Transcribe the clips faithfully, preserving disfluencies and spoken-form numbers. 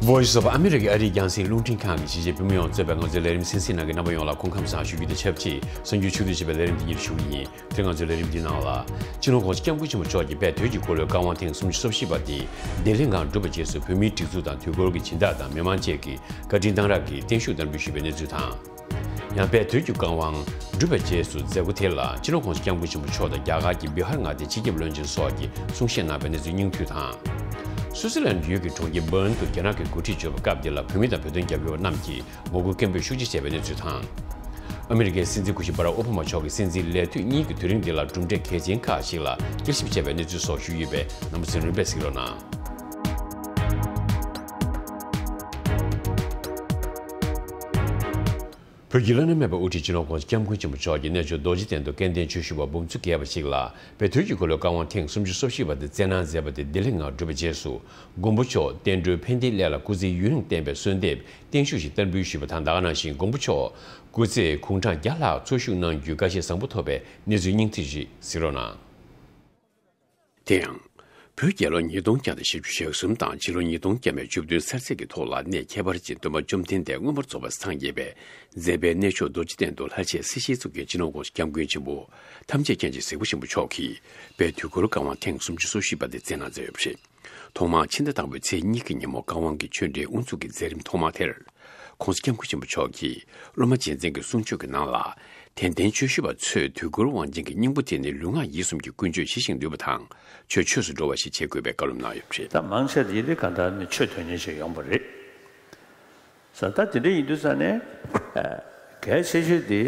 Voice of America ཨ་རིའི་རྒྱང་སྲིང་རླུང་འཕྲིན་ཁང་གི་གཞིས་བྱེས་བོད་མི་ཡོངས་གཙོས་པའི་ང་ཚོའི་ལས་རིམ་གསན་གཟིགས་གནང་མཁན་རྣམ་པ་ཡོངས་ལ་སྐུ་ཁམས་བཟང་ཞུ་རྒྱུ་དང་ཆབས་ཅིག་གསར་འགྱུར་ཕྱོགས་བསྡུས་བྱས་པའི་ལས་རིམ་འདི་ཉིད་ཞུ་གི་ཡིན། དེ་རིང་ང་ཚོའི་ལས་རིམ་འདིའི་ནང་ལ། སྤྱི་ནོར་༸གོང་ས་༸སྐྱབས་མགོན་ཆེན་པོ་མཆོག་གིས་དཔལ་དུས་ཀྱི་འཁོར་ལོའི་བཀའ་དབང་ཐེངས་སུམ་ཅུ་སོ་བཞི་པ་དེ་ལྡི་ལི་ངང་གྲུབ་པའི་རྗེས་སུ་བོད་མིའི་སྒྲིག་འཛུགས་དང་དུས་འཁོར་གྱི་སྦྱིན་བདག་དང་མི་མང་བཅས་ཀྱིས་བཀའ་དྲིན་གཏང་རག་གིས་བརྟན་བཞུགས་བསྟར་འབུལ་ཞུས་པའི་གནས་ཚུལ་དང་། ཡང་དཔལ་དུས་ཀྱི་བཀའ་དབང་གྲུབ་པའི་རྗེས་སུ་མཛད་སྒོ་དེ་ལ་སྤྱི་ནོར་༸གོང་ས་༸སྐྱབས་མགོན་ཆེན་པོ་མཆོག་དང་རྒྱ་གར་གྱི་བི་ཧར་མངའ་སྡེའི་སྤྱི་ཁྱབ་བློན་ཆེན་སོགས་ཀྱིས་གསུང་བཤད་གནང་བའི་གནས་ཚུལ་རྙིང་བསྡུས་དང་། སུའུ་ཙེར་ལན་ཡུལ་གྱི་གྲོང་ཁྱེར་བྷརན་དུ་རྒྱ་ནག་གི་འགོ་ཁྲིད་བྱོན་པའི་སྐབས་འདི་ལ་བོད་མི་དང་བོད་དོན་རྒྱབ་སྐྱོར་བ་རྣམས་ཀྱིས་ངོ་རྒོལ་སྐད་འབོད་ཤུགས་ཆེ་བྱས་པའི་གནས་ཚུལ་དང་། ཨ་མི་རི་ཀའི་སྲིད་འཛིན་སྐུ་ཞབས་བྷ་རག་ཨོ་བྷ་མ་མཆོག་གིས་སྲིད་འཛིན་ལས་དུས་གཉིས་ཀྱི་དུས་རིང་འདི་ལ་གྲུབ་འབྲས་གལ་ཆེན་ཁག་ཞིག་ལ་བསྐྱར་ཞིབ་བྱས་པའི་གནས་ཚུལ་སོགས་ཞུས་ཡོད་པས་རྣམ་པ་ཚོས་རིམ་པས་གཟིགས་རོགས་གནང་། བོད་ཀྱི་བླ་ན་མེད་པའི་དབུ་ཁྲིད་སྤྱི་ནོར་༸གོང་ས་༸སྐྱབས་མགོན་ཆེན་པོ་མཆོག་གིས་གནས་མཆོག་རྡོ་རྗེ་གདན་དུ་སྐལ་ལྡན་ཆོས་ཞུ་བ་འབུམ་ཚོ་བརྒལ་བ་ཞིག་ལ་དཔལ་དུས་ཀྱི་འཁོར་ལོའི་བཀའ་དབང་ཐེངས་སུམ་ཅུ་སོ་བཞི་པ་དེ་སྩལ་གནང་མཛད་པ་དེ་ལྡི་ལི་ངང་གྲུབ་པའི་རྗེས་སུ། མགོན་པོ་མཆོག་བསྟན་འགྲོའི་ཕན་བདེའི་སླད་ལ་སྐུ་ཚེའི་ཡུན་རིང་བརྟན་པའི་གསོལ་འདེབས་བརྟན་བཞུགས་ཤིག་བསྟར་འབུལ་ཞུས་པ་དང་། ད་ག་ནང་བཞིན་མགོན་པོ་མཆོག་སྐུ་ཚེ་དགུང་གྲངས་བརྒྱ་ལྷག་འཚོ་བཞུགས་གནང་རྒྱུའི་བཀའ་བཞེས་བཟང་པོ་ཐོབ་པའི་གནས་ཚུལ་སྙིང་བསྡུས་ཤིག་གཟིགས་རོགས་གནང་། དེ་ཡང་། བོད་རྒྱལ་ལོ་ཉིས་སྟོང་བརྒྱ་དང་བཞི་བཅུ་ཞེ་གསུམ་དང་ཕྱི་ལོ་ཉིས་སྟོང་བརྒྱ་མེད་བཅུ་བདུན་གསར་ཚེས་ཀྱི་ཐོག་ལ་གནས་ཁྱད་པར་ཅན་སྟོན་པ་བཅོམ་ལྡན་འདས་མངོན་པར་རྫོགས་པར་སངས་རྒྱས་པའི་མཛད་པའི་གནས་མཆོག་རྡོ་རྗེ་གདན་དུ་ལྷར་བཅས་སྲིད་ཞིའི་གཙུག་རྒྱན་སྤྱི་ནོར་༸གོང་ས་༸སྐྱབས་མགོན་ཆེན་པོ་ཐམས་ཅད་མཁྱེན་ཅིང་གཟིགས་པ་ཆེན་པོ་མཆོག་གིས་དཔལ་དུས་འཁོར་བཀའ་དབང་ཐེངས་སུམ་ཅུ་སོ་བཞི་པ་དེ་སྩལ་གནང་མཛད་ཡོད་པ་རེད། ཐོག་མར་ཕྱི་ཟླ་དང་པོའི་ཚེས་གཉིས་ཀྱི་ཉིན་མོ་བཀའ་དབང་གི་ཆོས་འབྲེལ་དབུ་འཛུགས་ཀྱི་མཛད་རིམ་ཐོག་མ་དེར། ༸གོང་ས་༸སྐྱབས་མགོན་ཆེན་པོ་མཆོག་གིས་སློབ་མ་རྗེས་འཛིན་གྱི་གསུང་ཆོས་ཀྱི་ནང་ལ། དད་ལྡན་ཆོས་ཞུ་བ་ཚོས་དུས་འཁོར་དབང་ཆེན་གྱི་སྙིང་པོ་དེ་ནི་ལུས་ངག་ཡིད་གསུམ་གྱི་ཀུན་སྤྱོད་ཞི་ཞིང་དུལ་བ་དང་། ཆོས་ཆོས་སུ་འགྲོ་བ་ཞིག་བྱེད་དགོས་པའི་བཀའ་སློབ་གནང་ཡོད་པ་རེད། ད་མང་ཆེ་དེ་ཡིན་དུས་གང་ལྟར་ནི་ཆོས་དོན་གཉེར་ཞིག་ཡོང་པ་རེད། ས་ད་དེ་འདྲ་ཡིན་དུས་ས་ནས་གལ་ཆེ་ཤོས་དེ།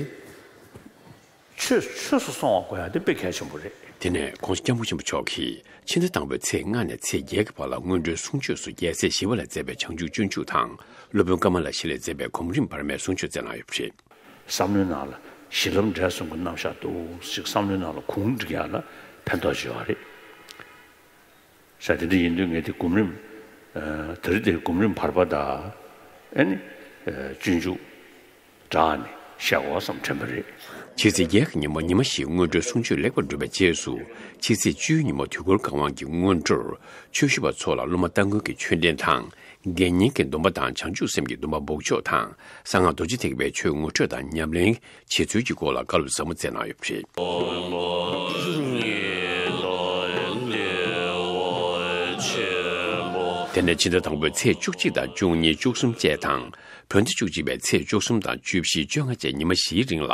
ཆོས་ཆོས་སུ་སོང་བ་དགོས་ཡ་དེ་དཔེ་གལ་ཆེན་པོ་རེད། དེ་ནས་༸གོང་ས་༸སྐྱབས་མགོན་ཆེན་པོ་མཆོག་གིས་ཕྱི་ཟླ་དང་པོའི་ཚེས་ལྔ་ནས་ཚེས་བརྒྱད་ཀྱི་བར་ལ་སྔོན་འགྲོའི་གསུང་ཆོས་སུ་རྒྱལ་སྲས་ཞི་བ་ལྷས་མཛད་པའི་བྱང་ཆུབ་སྤྱོད་འཇུག་དང་། སློབ་དཔོན་ཀ་མ་ལ་ཤཱི་ལས་མཛད་པའི་གོམ་རིམ་བར་མའི་གསུང་ཆོས་སྩལ་གནང་ཡོད་པ་རེད། བསམ་བློའི་ནང་ལ་གཞི་ལམ་འབྲས་གསུམ་གྱི་རྣམ་གཞག་འདུག་ཅིག་བསམ་བློའི་ནང་ལ་གུང་སྒྲིག་ཡ་ལ་ཕན་ཐོགས་ཆེ་བ་རེད། ས་དེ་འདྲ་ཡིན་དུས་ངས་དེ་གོམ་རིམ། ཨ། དེ་རིང་དེ་གོམ་རིམ་བར་པ་དང་། ཨ་ནི། ཨ། སྤྱོད་འཇུག་སྦྲགས་ནས་བཤད་དགོས་བསམ་དྲན་པ་རེད། ཕྱི་ཚེས་བརྒྱད་ཀྱི་ཉིན་མོ་ཉི་མ་བཞིའི་སྔོན་འགྲོའི་གསུང་ཆོས་ལེགས་པར་གྲུབ་པའི་རྗེས་སུ། ཕྱི་ཚེས་བཅུའི་ཉིན་མོ་དུས་འཁོར་བཀའ་དབང་གི་སྔོན་འགྲོར། ཆོས་ཞུ་བ་ཚོ་ལ་སློབ་མ་སྟ་གོན་གྱི་མཆོད་འབྲེལ་དང་། དགེ་བསྙེན་གྱི་སྡོམ་པ་དང་བྱང་ཆུབ་སེམས་ཀྱི་སྡོམ་པ་འབོགས་ཆོག་དང་། གསང་སྔགས་རྡོ་རྗེ་ཐེག་པའི་ཆོས་ངོ་སྤྲོད་དང་ཉམས་ལེན་བྱེད་ཚུལ་གྱི་སྐོར་ལ་བཀའ་སློབ་ཟབ་མོ་སྩལ་གནང་ཡོད་པ་རེད། དེ་ནས་ཕྱི་ཟླ་དང་པོའི་ཚེས་བཅུ་གཅིག་དང་བཅུ་གཉིས་བཅུ་གསུམ་བཅས་དང་། བོད་ཟླ་བཅུ་གཅིག་པའི་ཚེས་བཅུ་གསུམ་དང་བཅུ་བཞི་བཅོ་ལྔ་བཅས་ཉི་མ་བཞིའི་རིང་ལ།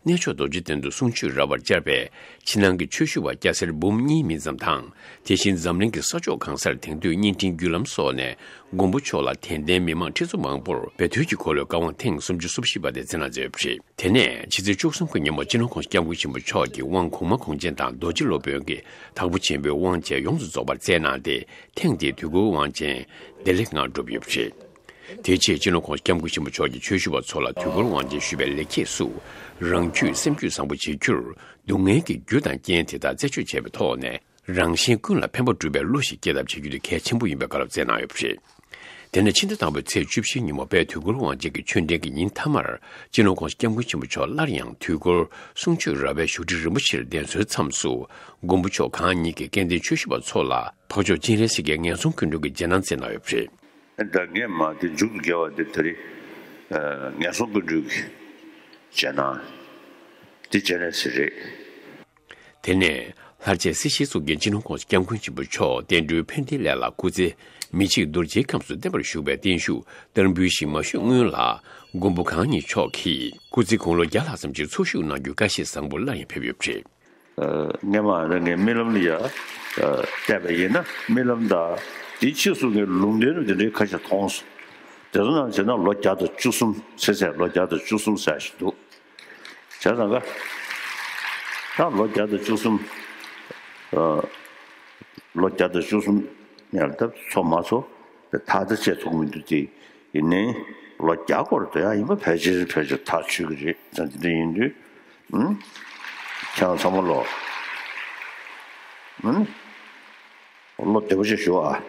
གནས་མཆོག་རྡོ་རྗེ་གདན་དུ་གསུང་ཆོས་རབ་པར་བཅར་བའི་ཕྱི་ནང་གི་ཆོས་ཞུ་བ་སྐྱ་སེར་འབུམ་གཉིས་མིན་ཙམ་དང་། དེ་བཞིན་འཛམ་གླིང་གི་ས་ཕྱོགས་གང་སར་དེང་དུས་བརྙན་འཕྲིན་བརྒྱུད་ལམ་སོགས་ནས་མགོན་པོ་མཆོག་ལ་དད་ལྡན་མི་མང་ཁྲི་ཚོ་མང་པོར་དཔལ་དུས་ཀྱི་འཁོར་ལོའི་བཀའ་དབང་ཐེངས་སུམ་ཅུ་སོ་བཞི་པ་དེ་སྩལ་གནང་མཛད་ཡོད་པ་རེད། དེ་ནས་ཕྱི་ཚེས་བཅུ་གསུམ་གྱི་ཉིན་མོ་སྤྱི་ནོར་༸གོང་ས་༸སྐྱབས་མགོན་ཆེན་པོ་མཆོག་གིས་དབང་གོང་མ་གོང་ཆེན་དང་རྡོ་རྗེ་སློབ་དཔོན་གྱི་དྭགས་པོ་ཆེན་པོའི་དབང་བཅས་ཡོངས་སུ་རྫོགས་པར་སྩལ་གནང་སྟེ། ཐེངས་འདིའི་དུས་འཁོར་དབང་ཆེན་ལྡི་ལི་ངང་གྲུབ་ཡོད་པ་རེད། དེའི་ཆེད་སྤྱི་ནོར་༸གོང་ས་༸སྐྱབས་མགོན་ཆེན་པོ་མཆོག་གིས་ཆོས་ཞུ་བ་ཚོ་ལ་དུས་འཁོར་དབང་ཆེན་ཞུ་བའི་ལེགས་སྐྱེས་སུ། རང་རྒྱུད་སེམས་རྒྱུད་བཟང་པོ་བྱེད་རྒྱུར། སྡུག་བསྔལ་གྱི་རྒྱུ་དང་རྐྱེན་དེ་དག་རྩད་གཅོད་བྱས་པའི་ཐོག་ནས། རང་གཞན་ཀུན་ལ་ཕན་པ་སྒྲུབ་པའི་བློ་ཞིག་སྐྱེད་ཐབས་བྱེད་རྒྱུ་དེ་གལ་ཆེན་པོ་ཡིན་པའི་བཀའ་སློབ་སྩལ་གནང་ཡོད་པ་རེད། དེ་ནས་ཕྱི་ཟླ་དང་པོའི་ཚེས་བཅུ་བཞིའི་ཉིན་མོ་དཔལ་དུས་འཁོར་དབང་ཆེན་གྱི་ཆོས་འབྲེལ་གྱི་ཉིན་མཐའ་མར། སྤྱི་ནོར་༸གོང་ས་༸སྐྱབས་མགོན་ཆེན་པོ་མཆོག་སླར་ཡང་དུས་འཁོར་གསུང་ཆོས་ར་བའི་བཞུགས་ཁྲི་རིན་པོ་ཆེར་གདན་གསོལ་མཚམས་སུ། མགོན་པོ་མཆོག་གང་ཉིད་ཀྱིས་སྐལ་ལྡན་ཆོས་ཞུ་བ་ཚོ་ལ། འཕགས་མཆོག་སྤྱན་རས་གཟིགས་ཀྱི་ངན་སོང་ཀུན་འདུལ་གྱི་རྗེས་གནང་སྩལ་གནང་ཡོད་པ་རེད། ད་ངས་མ་དེ་མཇུག་ཏུ་དགེ་བ་དེ་ད་རེས་ངན་སོང་ཀུན་འདུལ་གྱི་རྗེས་གནང་དེ་སྤྱན་རས་གཟིགས་རེད། དེ་ནས་ལྷར་བཅས་སྲིད་ཞིའི་གཙུག་རྒྱན་སྤྱི་ནོར་༸གོང་ས་༸སྐྱབས་མགོན་ཆེན་པོ་མཆོག་བསྟན་འགྲོའི་ཕན་བདེའི་སླད་ལ་སྐུ་ཚེ་མི་འཇིག་རྡོ་རྗེའི་ཁམས་སུ་བརྟན་པར་བཞུགས་པའི་བརྟན་བཞུགས་བསྟར་འབུལ་ཞིག་མ་ཞུས་སྔོན་ལ། མགོན་པོ་གང་ཉིད་མཆོག་གིས་སྐུ་ཚེ་དགུང་ལོ་བརྒྱ་ལྷག་ཙམ་ཅིག་འཚོ་བཞུགས་གནང་རྒྱུའི་བཀའ་བཞེས་བཟང་པོ་སླར་ཡང་ཕེབས་ཡོད་པ་རེད། སྔས་མ་ངའི་རྨི་ལམ་ལ་ཡ་བལྟས་པ་ཡིན་ན། རྨི་ལམ་དང་དེའི་ཕྱིས་སུ་ངས་ལུང་བསྟན་རུ་དེ་འདྲའི་ཁ་ཤས་མཐོང་སོང་། དེ་ཚོ་ནང་བྱས་ན་ལོ་བརྒྱ་དང་བཅུ་གསུམ། ཚེ་ཚད་ལོ་བརྒྱ་དང་བཅུ་གསུམ་ཟེར་ཞིག་འདུག་བྱས་ཙང་ཀ། ད་ལོ་བརྒྱ་དང་བཅུ་གསུམ། ཨ། ལོ་བརྒྱ་དང་བཅུ་གསུམ་ཡར་ད་འཚོ་མ་འཚོ། ད་ད་ཆ་བྱས་ཐུབ་མི་འདུག་སྟེ། ཡིན་ནའི་ལོ་བརྒྱ་སྐོར་དུ་ཡང་ཡིན་པ་ཕལ་ཆེར་ཕལ་ཆེར་ཐག་ཆོད་ཀྱི་རེད། ད་དེ་འདྲ་ཡིན་དུས། ཨང་། ཁྱེད་རང་ཚང་མ་ལོ། ཨང་། བློ་བདེ་པོ་ཞིག་ཞུ་ཨ།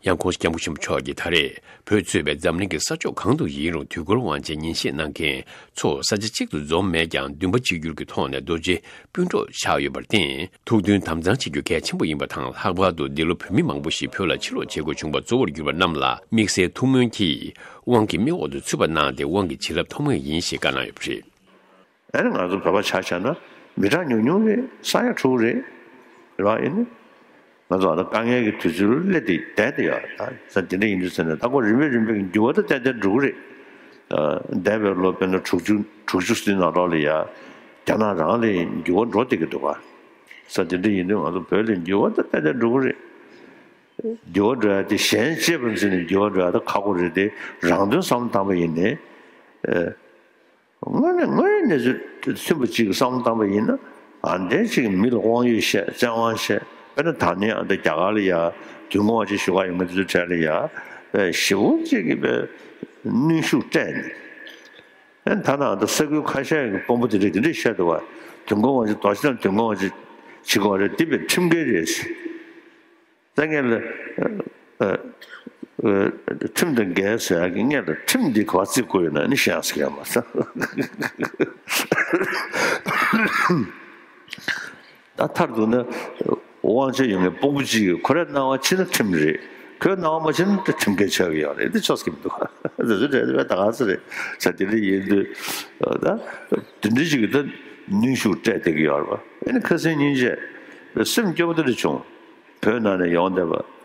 ཡང་ཁོང་སྐྱབས་མགོན་ཆེན་པོ་མཆོག་གིས་ད་རེས་བོད་གཙོས་པའི་འཛམ་གླིང་གི་ས་ཕྱོགས་གང་དུ་ཡིན་རུང་དུས་འཁོར་དབང་ཆེན་ཉན་བཞེས་གནང་མཁན་ཚོ་ས་ཆ་གཅིག་ཏུ་འཛོམས་མེད་ཀྱང་འདུན་པ་གཅིག་གྱུར་གྱི་ཐོག་ནས་རྡོ་རྗེ་སྤུན་གྲོགས་ཆགས་ཡོད་པར་བརྟེན་ཐུགས་མཐུན་དམ་གཙང་བྱེད་རྒྱུ་གལ་ཆེན་པོ་ཡིན་པ་དང་། ལྷག་པར་དུ་འདི་ལོ་བོད་མི་མང་པོ་ཞིག་བོད་ལ་ཕྱིར་ལོག་བྱེད་དགོས་བྱུང་བ་གཙོ་བོར་གྱུར་པ་རྣམས་ལ་དམིགས་བསལ་ཐུགས་སྨོན་གྱིས་དབང་གི་མིག་འོག་ཏུ་ཚུད་པ་གནང་སྟེ་དབང་གི་བྱིན་རླབས་ཐོབ་མུས་ཡིན་ཞེས་བཀའ་གནང་ཡོད་པ་རེད། ཨ་ནི་ང་ཚོ་བོད་པ་ཆ་བཞག་ན་མི་གྲངས་ཉུང་ཉུང་རེད། ས་ཡ་དྲུག་རེད། རེད་བ། ཨེ་ནི་ང་ཚོ་ཨ་ད་དཀའ་ངལ་གྱི་དུས་ཚོད་ལ་སླེབས་ཏེ་བསྡད་དེ་ཡོད། ད་ས་དེ་འདྲ་ཡིན་དུས་ཟེར་ནས་ད་ཁོ་རིམ་པས་རིམ་པས་འགྱུར་བ་ད་ཏན་ཏན་འགྲོ་གི་རེད། ཨ་འདས་པའི་ལོ་དཔེར་ན་དྲུག་ཅུ་དྲུག་ཅུ་ཙམ་ནང་ལོགས་ལ་ཡ་རྒྱ་ནག་རང་ལ་འགྱུར་བ་འགྲོ་བསྡད་ཀྱི་འདུག་ག། ས་དེ་འདྲ་ཡིན་དུས་ང་ཚོ་བོད་ལ་འགྱུར་བ་ད་ཏན་ཏན་འགྲོ་གི་རེད། འགྱུར་བ་འགྲོ་ཡ་དེ་གཞན་གཅེས་པར་འཛིན་ནས་འགྱུར་བ་འགྲོ་ཡ་ད་ཁག་པོ་རེད་དེ། རང་དོན་བསམ་བློ་བཏང་པ་ཡིན་ནའི། ཨ། དངོས་གནས་དངོས་ཡོད་གནས་ཚུལ་མཐུན་པ་གཅིག་གི་བསམ་བློ་བཏང་པ་ཡིན་ན། ཨ་འདྲའི་ཅིག་མི་ལ་དབང་ཡོད་བཤད་བཙན་དབང་བཤད། དཔེར་ན་ད་ནི་ཨ་འདྲ་རྒྱ་གར་ལ་ཡ་དུས་འཁོར་དབང་ཆེན་ཞུ་ག་ཡོང་མཁན་དེ་ཚོའི་གྲས་ལ་ཡ་དཔེ་ཞེ་པོ་ཅིག་གི་དཔེ་གནོན་ཤུགས་སྤྲད་ནས། ཨ་ད་ནང་ད་ས་ཁུལ་ཁ་ཤས་ཀྱི་དཔོན་པོ་དེ་འདྲས་དེ་འདྲས་བཤད་འདུག་བ། དུས་འཁོར་དབང་ཆེན་རྡོ་རྗེ་གདན་དུས་འཁོར་དབང་ཆེན་བྱེད་དགོས་རེད། འདི་དཔེ་ཁྲིམས་འགལ་རེད། ད་ངས་ལ། ཨ། ཨ། ཁྲིམས་དང་འགལ་ཟེར་ཡག་གི་ངས་ལ་ཁྲིམས་འདི་ག་བ་བརྩི་དགོས་ཡོད་ན་ནི་ཤེས་ཡག་ཟེར་ཡ་མ་ཟད། ད་མཐར་གཏུགས་ན་དབང་ཆ་ཡོད་མཁན་དཔོན་པོ་གཅིག་གིས་ཁོ་རའི་གནང་བ་ཕྱིན་ན་ཁྲིམས་རེད། ཁོའི་གནང་བ་མ་ཕྱིན་ན་ད་ཁྲིམས་འགལ་ཆགས་ཀྱི་ཡོད་རེད། འདི་ཆོག་གི་མི་འདུག་ག། འདི་ཚོ་གྲས་དེ་བས་ད་ག་ཚོད་རེད་ཟེར། དེ་འདྲ་ཡིན་དུས་ད་དེ་འདྲ་ཅིག་གིས་ད་གནོན་ཤུགས་སྤྲད་བསྡད་ཀྱི་ཡོད་རེད་པ། ཨ་ནི་ཁ་སང་ཉིན་བྱས་སེམས་སྐྱོ་པོ་དེ་འདྲ་བྱུང་། བོད་ནང་ནས་ཡོང་བསྡད་པ།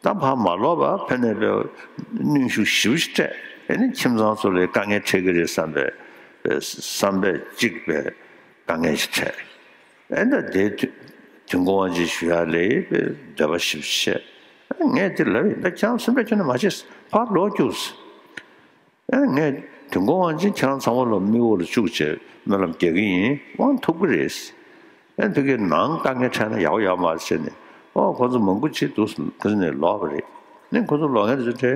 ད་ཕར་མ་ལོག་པར་ཕན་ནས་པའི་གནོན་ཤུགས་ཞེ་པོ་ཞིག་སྤྲད། ཨེ་ནི་ཁྱིམ་ཚང་ཚོ་ལ་དཀའ་ངལ་འཕྲད་ཀྱི་རེད་བསམ་པའི་པའི་བསམ་པས་གཅིག་པའི་དཀའ་ངལ་ཞིག་འཕྲད། ཨེ་ད་དེ་དུས་དུས་འཁོར་དབང་ཆེན་ཞུ་ཡག་ལ་པའི་འདོད་པ་ཞེ་པོ་ཞིག་བྱས། ངས་དེ་ལབ་ཡིན། ད་ཁྱེད་རང་སེམས་ཁྲལ་ཁྱོན་ནས་མ་བྱེད། ཕར་ལོག་རྒྱུགས། ཨེ་ངས་དུས་འཁོར་དབང་ཆེན་ཁྱེད་རང་ཚང་མ་ལ་མིག་འོག་ལ་བཅུག་བྱས་སྨོན་ལམ་རྒྱག་གི་ཡིན། དབང་ཐོབ་ཀྱི་རེད། ཨེ་ཕ་གིར་ནང་དཀའ་ངལ་འཕྲད་ན་ཡག་པོ་ཡོད་མ་རེད་ཟེར་ནས། ཨོ་ཁོ་ཚོ་མང་པོ་ཅིག་འདུག་ཁོ་ཚོ་ནས་ལོག་པ་རེད། ནས་ཁོ་ཚོ་ལོག་མཁན་དེ་ཚོ་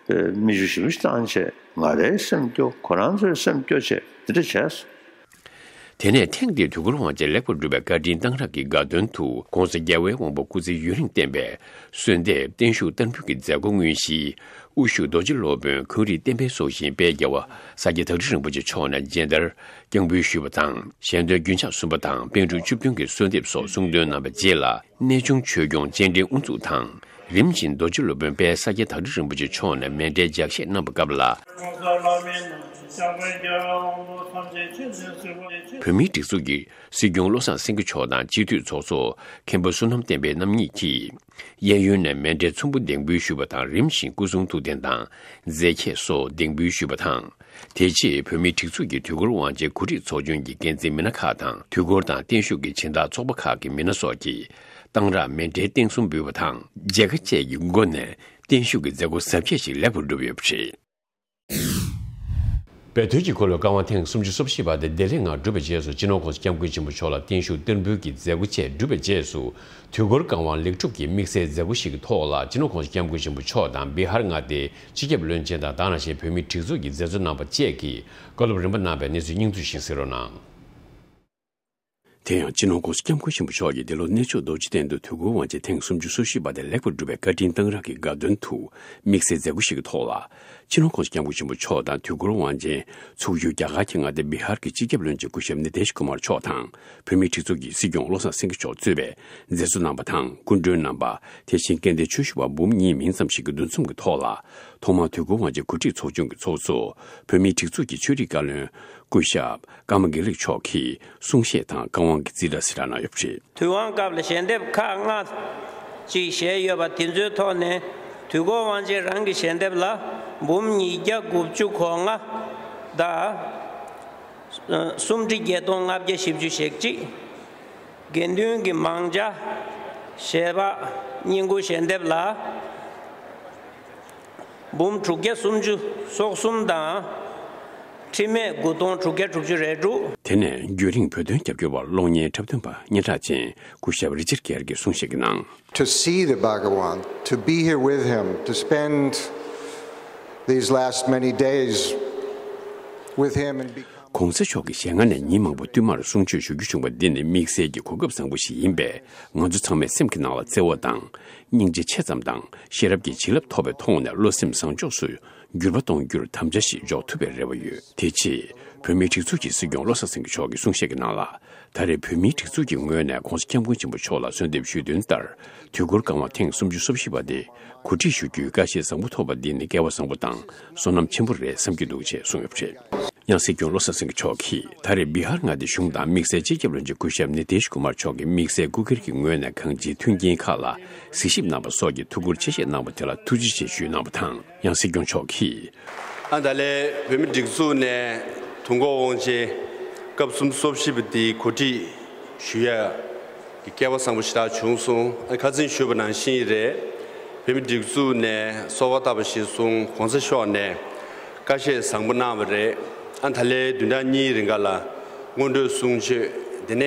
གྲས་མིག་ཆུ་ཞེ་པོ་ཞིག་བཏང་བྱས་ང་རའི་སེམས་སྐྱོ། ཁོ་རང་ཚོའི་སེམས་སྐྱོ་བྱས་དེ་འདྲ་བྱས་སོང་། དེ་ནས་ཐེངས་འདིའི་དུས་འཁོར་དབང་ཆེན་ལེགས་པར་གྲུབ་པའི་བཀའ་དྲིན་གཏང་རག་གི་དགའ་སྟོན་དུ་༸གོང་ས་རྒྱལ་བའི་དབང་པོ་སྐུ་ཚེ་ཡུན་རིང་བརྟན་པའི་གསོལ་འདེབས་བརྟན་བཞུགས་བསྟར་འབུལ་གྱི་མཛད་སྒོ་དངོས་གཞི་དབུ་བཞུགས་རྡོ་རྗེ་སློབ་དཔོན་ཁོང་རིག་བསྟན་འཕེལ་སོགས་བཞིན་དཔལ་རྒྱལ་བ་ས་སྐྱ་བདག་ཁྲི་རིན་པོ་ཆེ་མཆོག་ནས་མཇལ་དར་རྐྱང་འབུལ་ཞུས་པ་དང་། ཞལ་འདོན་རྒྱུན་ཆགས་གསུམ་པ་དང་པཎ་གྲུབ་བཅུ་བདུན་གྱི་གསོལ་འདེབས་སོགས་གསུང་འདོན་གནང་བའི་རྗེས་ལ། གནས་ཆུང་ཆོས་སྐྱོང་སྤྱན་འདྲེན་དབུ་འཛུགས་དང་། རིམ་བཞིན་རྡོ་རྗེ་སློབ་དཔོན་དཔལ་ས་སྐྱ་བདག་ཁྲི་རིན་པོ་ཆེ་མཆོག་ནས་མཎྜལ་ལྗགས་བཤད་གནང་བའི་སྐབས་ལ། བོད་མིའི་སྒྲིག་འཛུགས་ཀྱི་སྲིད་སྐྱོང་བློ་བཟང་སེང་གེ་མཆོག་དང་སྤྱི་འཐུས་ཚོགས་གཙོ་མཁན་པོ་བསོད་ནམས་བསྟན་འཕེལ་རྣམ་གཉིས་ཀྱིས། གཡས་གཡོན་ནས་མཎྜལ་ཚོམ་བུ་འདེགས་འབུལ་ཞུས་པ་དང་། རིམ་བཞིན་སྐུ་གསུང་ཐུགས་རྟེན་དང་རྫས་འཁྱེར་སོགས་འདེགས་འབུལ་ཞུས་པ་དང་། དེ་རྗེས་བོད་མིའི་སྒྲིག་འཛུགས་ཀྱི་དུས་འཁོར་དབང་ཆེན་གོ་སྒྲིག་ཚོགས་ཆུང་གི་འགན་འཛིན་མི་སྣ་ཁག་དང་། དུས་འཁོར་དང་བརྟན་བཞུགས་ཀྱི་སྦྱིན་བདག་ཚོགས་པ་ཁག་གི་མི་སྣ་སོགས་ཀྱིས་གཏང་རག་མཎྜལ་རྟེན་གསུམ་འབུལ་བ་དང་། མཇལ་ཁ་བཅས་ཀྱི་སྒོ་ནས་བརྟན་བཞུགས་ཀྱི་མཛད་སྒོ་གཟབ་རྒྱས་ཤིག་ལེགས་པར་གྲུབ་ཡོད་པ་རེད། བོད་དོན་གྱི་འཁོར་ལོའི་བཀའ་དབང་ཐེངས་སུམ་ཅུ་སོ་བཞི་པ་དེ་བདེ་ལེགས་ངང་གྲུབ་པའི་རྗེས་སུ། སྤྱི་ནོར་༸གོང་ས་༸སྐྱབས་མགོན་ཆེན་པོ་མཆོག་ལ་བརྟན་བཞུགས་བསྟར་འབུལ་གྱི་མཛད་སྒོ་བཅས་གྲུབ་པའི་རྗེས་སུ། དུས་འཁོར་བཀའ་དབང་ལེགས་གྲུབ་ཀྱི་དམིགས་བསལ་མཛད་སྒོ་ཞིག་གི་ཐོག་ལ། སྤྱི་ནོར་༸གོང་ས་༸སྐྱབས་མགོན་ཆེན་པོ་མཆོག་དང་། བི་ཧར་མངའ་སྡེའི་སྤྱི་ཁྱབ་བློན་ཆེན་དང་། དེ་ནང་བཞིན་བོད་མིའི་སྒྲིག་འཛུགས་ཀྱི་མཛད་གཙོ་རྣམ་པ་བཅས་ཀྱིས་བཀའ་སློབ་རིམ་པ་གནང་བའི་གནས་ཚུལ་སྙིང་བསྡུས་ཤིག་གསན་རོགས་གནང་། དེ་ཡང་སྤྱི་ནོར་༸གོང་ས་༸སྐྱབས་མགོན་ཆེན་པོ་མཆོག་གིས་འདི་ལོ་གནས་མཆོག་རྡོ་རྗེ་གདན་དུ་དུས་འཁོར་དབང་ཆེན་ཐེངས་སུམ་ཅུ་སོ་བཞི་པ་དེ་ལེགས་པར་གྲུབ་པའི་བཀའ་དྲིན་གཏང་རག་གི་དགའ་སྟོན་དུ་དམིགས་བསལ་མཛད་སྒོ་ཞིག་གི་ཐོག་ལ། སྤྱི་ནོར་༸གོང་ས་༸སྐྱབས་མགོན་ཆེན་པོ་མཆོག་དང་དུས་འཁོར་དབང་ཆེན་ཚོགས་ཡུལ་རྒྱ་གར་གྱི་མངའ་སྡེ་བི་ཧར་གྱི་སྤྱི་ཁྱབ་བློན་ཆེན་སྐུ་ཞབས་ནི་ཏེ་ཤ་ཀུ་མར་མཆོག་དང་། བོད་མིའི་སྒྲིག་འཛུགས་ཀྱི་སྲིད་སྐྱོང་བློ་བཟང་སེང་གེ་མཆོག་གཙོས་པའི་མཛད་གཙོ་རྣམ་པ་དང་། སྐུ་མགྲོན་རྣམ་པ། དེ་བཞིན་སྐལ་ལྡན་ཆོས་ཞུ་བ་འབུམ་གཉིས་མིང་ཙམ་ཞིག་གི་འདུ་འཛོམས་ཀྱི་ཐོག་ལ། ཐོག་མར་དུས་འཁོར་དབང་ཆེན་གོ་སྒྲིག་ཚོགས་ཆུང་གི་ཚོགས་གཙོ། བོད་མིའི་སྒྲིག་འཛུགས་ཀྱི་ཆོས་རིག་བཀའ་བློན་སྐུ་ཞབས་ཀརྨ་དགེ་ལེགས་མཆོག་གིས་གསུང་བཤད་དང་བཀའ་དབང་གི་རྩིས་ཁྲ་གསལ་བསྒྲགས་གནང་ཡོད་པ་རེད། དུས་དབང་སྐབས་ལ་ཞལ་འདེབས་ཁག་ལྔ་ཅིག་བཞེས་ཡོད་པ་དེ་ཚོའི་ཐོག་ནས། དུས་འཁོར་དབང་ཆེན་རང་གི་ཞལ་འདེབས་ལ་འབུམ་ཉིས་བརྒྱ་དགུ་བཅུ་གོ་ལྔ་དང་། སུམ་ཁྲི་བརྒྱད་སྟོང་ལྔ་བརྒྱ་བཞི་བཅུ་ཞེ་གཅིག། དགེ་འདུན་གྱི་མང་ཇ་ཞལ་འབག་བསྙེན་བཀུར་ཞལ་འདེབས་ལ་འབུམ་དྲུག་བརྒྱ་སུམ་ཅུ་སོ་གསུམ་དང་། ཁྲིམས་མེད་དགུ་སྟོང་དྲུག་བརྒྱ་དྲུག་ཅུ་རེ་དྲུག། དེ་ནས་རྒྱུན་རིང་བོད་དོན་རྒྱབ་སྐྱོར་བ་གློག་བརྙན་འཁྲབ་སྟོན་པ་སྙན་གྲགས་ཅན་སྐུ་ཞབས་རི་ཅར་གྷེར་གྱིས་གསུང་བཤད་ཀྱི་ནང་། To see the Bhagavan, to be here with him, to spend these last many days with him and become ༧གོང་ས་མཆོག་གིས་ཞལ་སྔ་ནས་ཉིན་མང་པོ་བསྟུད་མར་གསུང་ཆོས་ཞུ་རྒྱུ་བྱུང་བ་འདི་ནི་དམིགས་བསལ་གྱི་གོ་སྐབས་བཟང་པོ་ཞིག་ཡིན་པས། ང་ཚོ་ཚང་མས་སེམས་ཀྱི་ནང་ལ་བརྩེ་བ་དང་། སྙིང་རྗེ་ཆེ་ཙམ་དང་ཤེས་རབ་ཀྱི་བྱིན་རླབས་ཐོབ་པའི་ཐོག་ནས་བློ་སེམས་བཟང་ཕྱོགས་སུ་འགྱུར་བ་གཏོང་རྒྱུར་དམ་བཅའ་ཞིག་འཇོག་ཐུབ་པའི་རེ་བ་ཡོད། དེ་རྗེས་བོད་མིའི་སྒྲིག་འཛུགས་ཀྱི་སྲིད་སྐྱོང་བློ་བཟང་སེང་གེ་མཆོག་གིས་གསུང་བཤད་ཀྱི་ནང་ལ། ད་རེས་བོད་མིའི་སྒྲིག་འཛུགས་ཀྱི་ངོས་ནས་༧གོང་ས་༧སྐྱབས་མགོན་ཆེན་པོ་མཆོག་ལ་གསོལ་འདེབས་ཞུས་དོན་ལྟར། དུས་འཁོར་བསྐང་བ་ཐེངས་སུམ་ཅུ་སོ་བཞི་པ་དེ་གོ་སྒྲིག་ཞུ་རྒྱུའི་བཀའ་ཤེད་བཟང་པོ་ཐོབ་པ་འདི་ནི་སྐལ་བ་བཟང་པོ་དང་བསོད་ནམས་ཆེན་པོ་རེད་བསམ་གྱི་འདུག་ཅེས་གསུངས་ཡོད་པ་རེད། ཡང་སྲིད་སྐྱོང་བློ་བཟང་སེང་གེ་མཆོག་གིས་ད་རེས་བི་ཧར་མངའ་སྡེ་གཞུང་དང་དམིགས་བསལ་སྤྱི་ཁྱབ་བློན་ཆེན་སྐུ་ཞབས་ནི་ཏེཤ་ཀུ་མར་མཆོག་གིས་དམིགས་བསལ་སྐུ་སྒེར་གྱི་ངོས་ནས་གང་ཅིའི་མཐུན་རྐྱེན་ཁག་ལ་གཟིགས་ཞིབ་གནང་བ་སོགས་ཀྱི་ཐུགས་ཁུར་ཆེ་བཞེས་གནང་བ་དེ་ལ་ཐུགས་རྗེ་ཆེ་ཞུས་གནང་བ་དང་། ཡང་སྲིད་སྐྱོང་མཆོག་གིས། ཨ་ད་ལས་བོད་མི་སྒྲིག་འཛུགས་ནས་དུས་འཁོར་དབང་ཆེན་སྐབས་སུམ་ཅུ་སོ་བཞི་པ་དེའི་གོ་སྒྲིག་ཞུ་ཡ་གི་སྐལ་བ་བཟང་པོ་ཞེ་དྲག་བྱུང་སོང་། ཨ་ཁ་སང་ཞུས་པ་ནང་བཞིན་རེད། བོད་མི་སྒྲིག་འཛུགས་ནས་གསོལ་བ་བཏབ་པ་གཞིར་བཟུང་༧གོང་ས་མཆོག་ནས་བཀའ་ཤོག་བཟང་པོ་གནང་བ་རེད། ཨ་ད་ལས་བདུན་ཕྲག་གཉིས་རིང་ག་ལ་སྔོན་འགྲོའི་གསུང་ཆོས་དེ་ནས་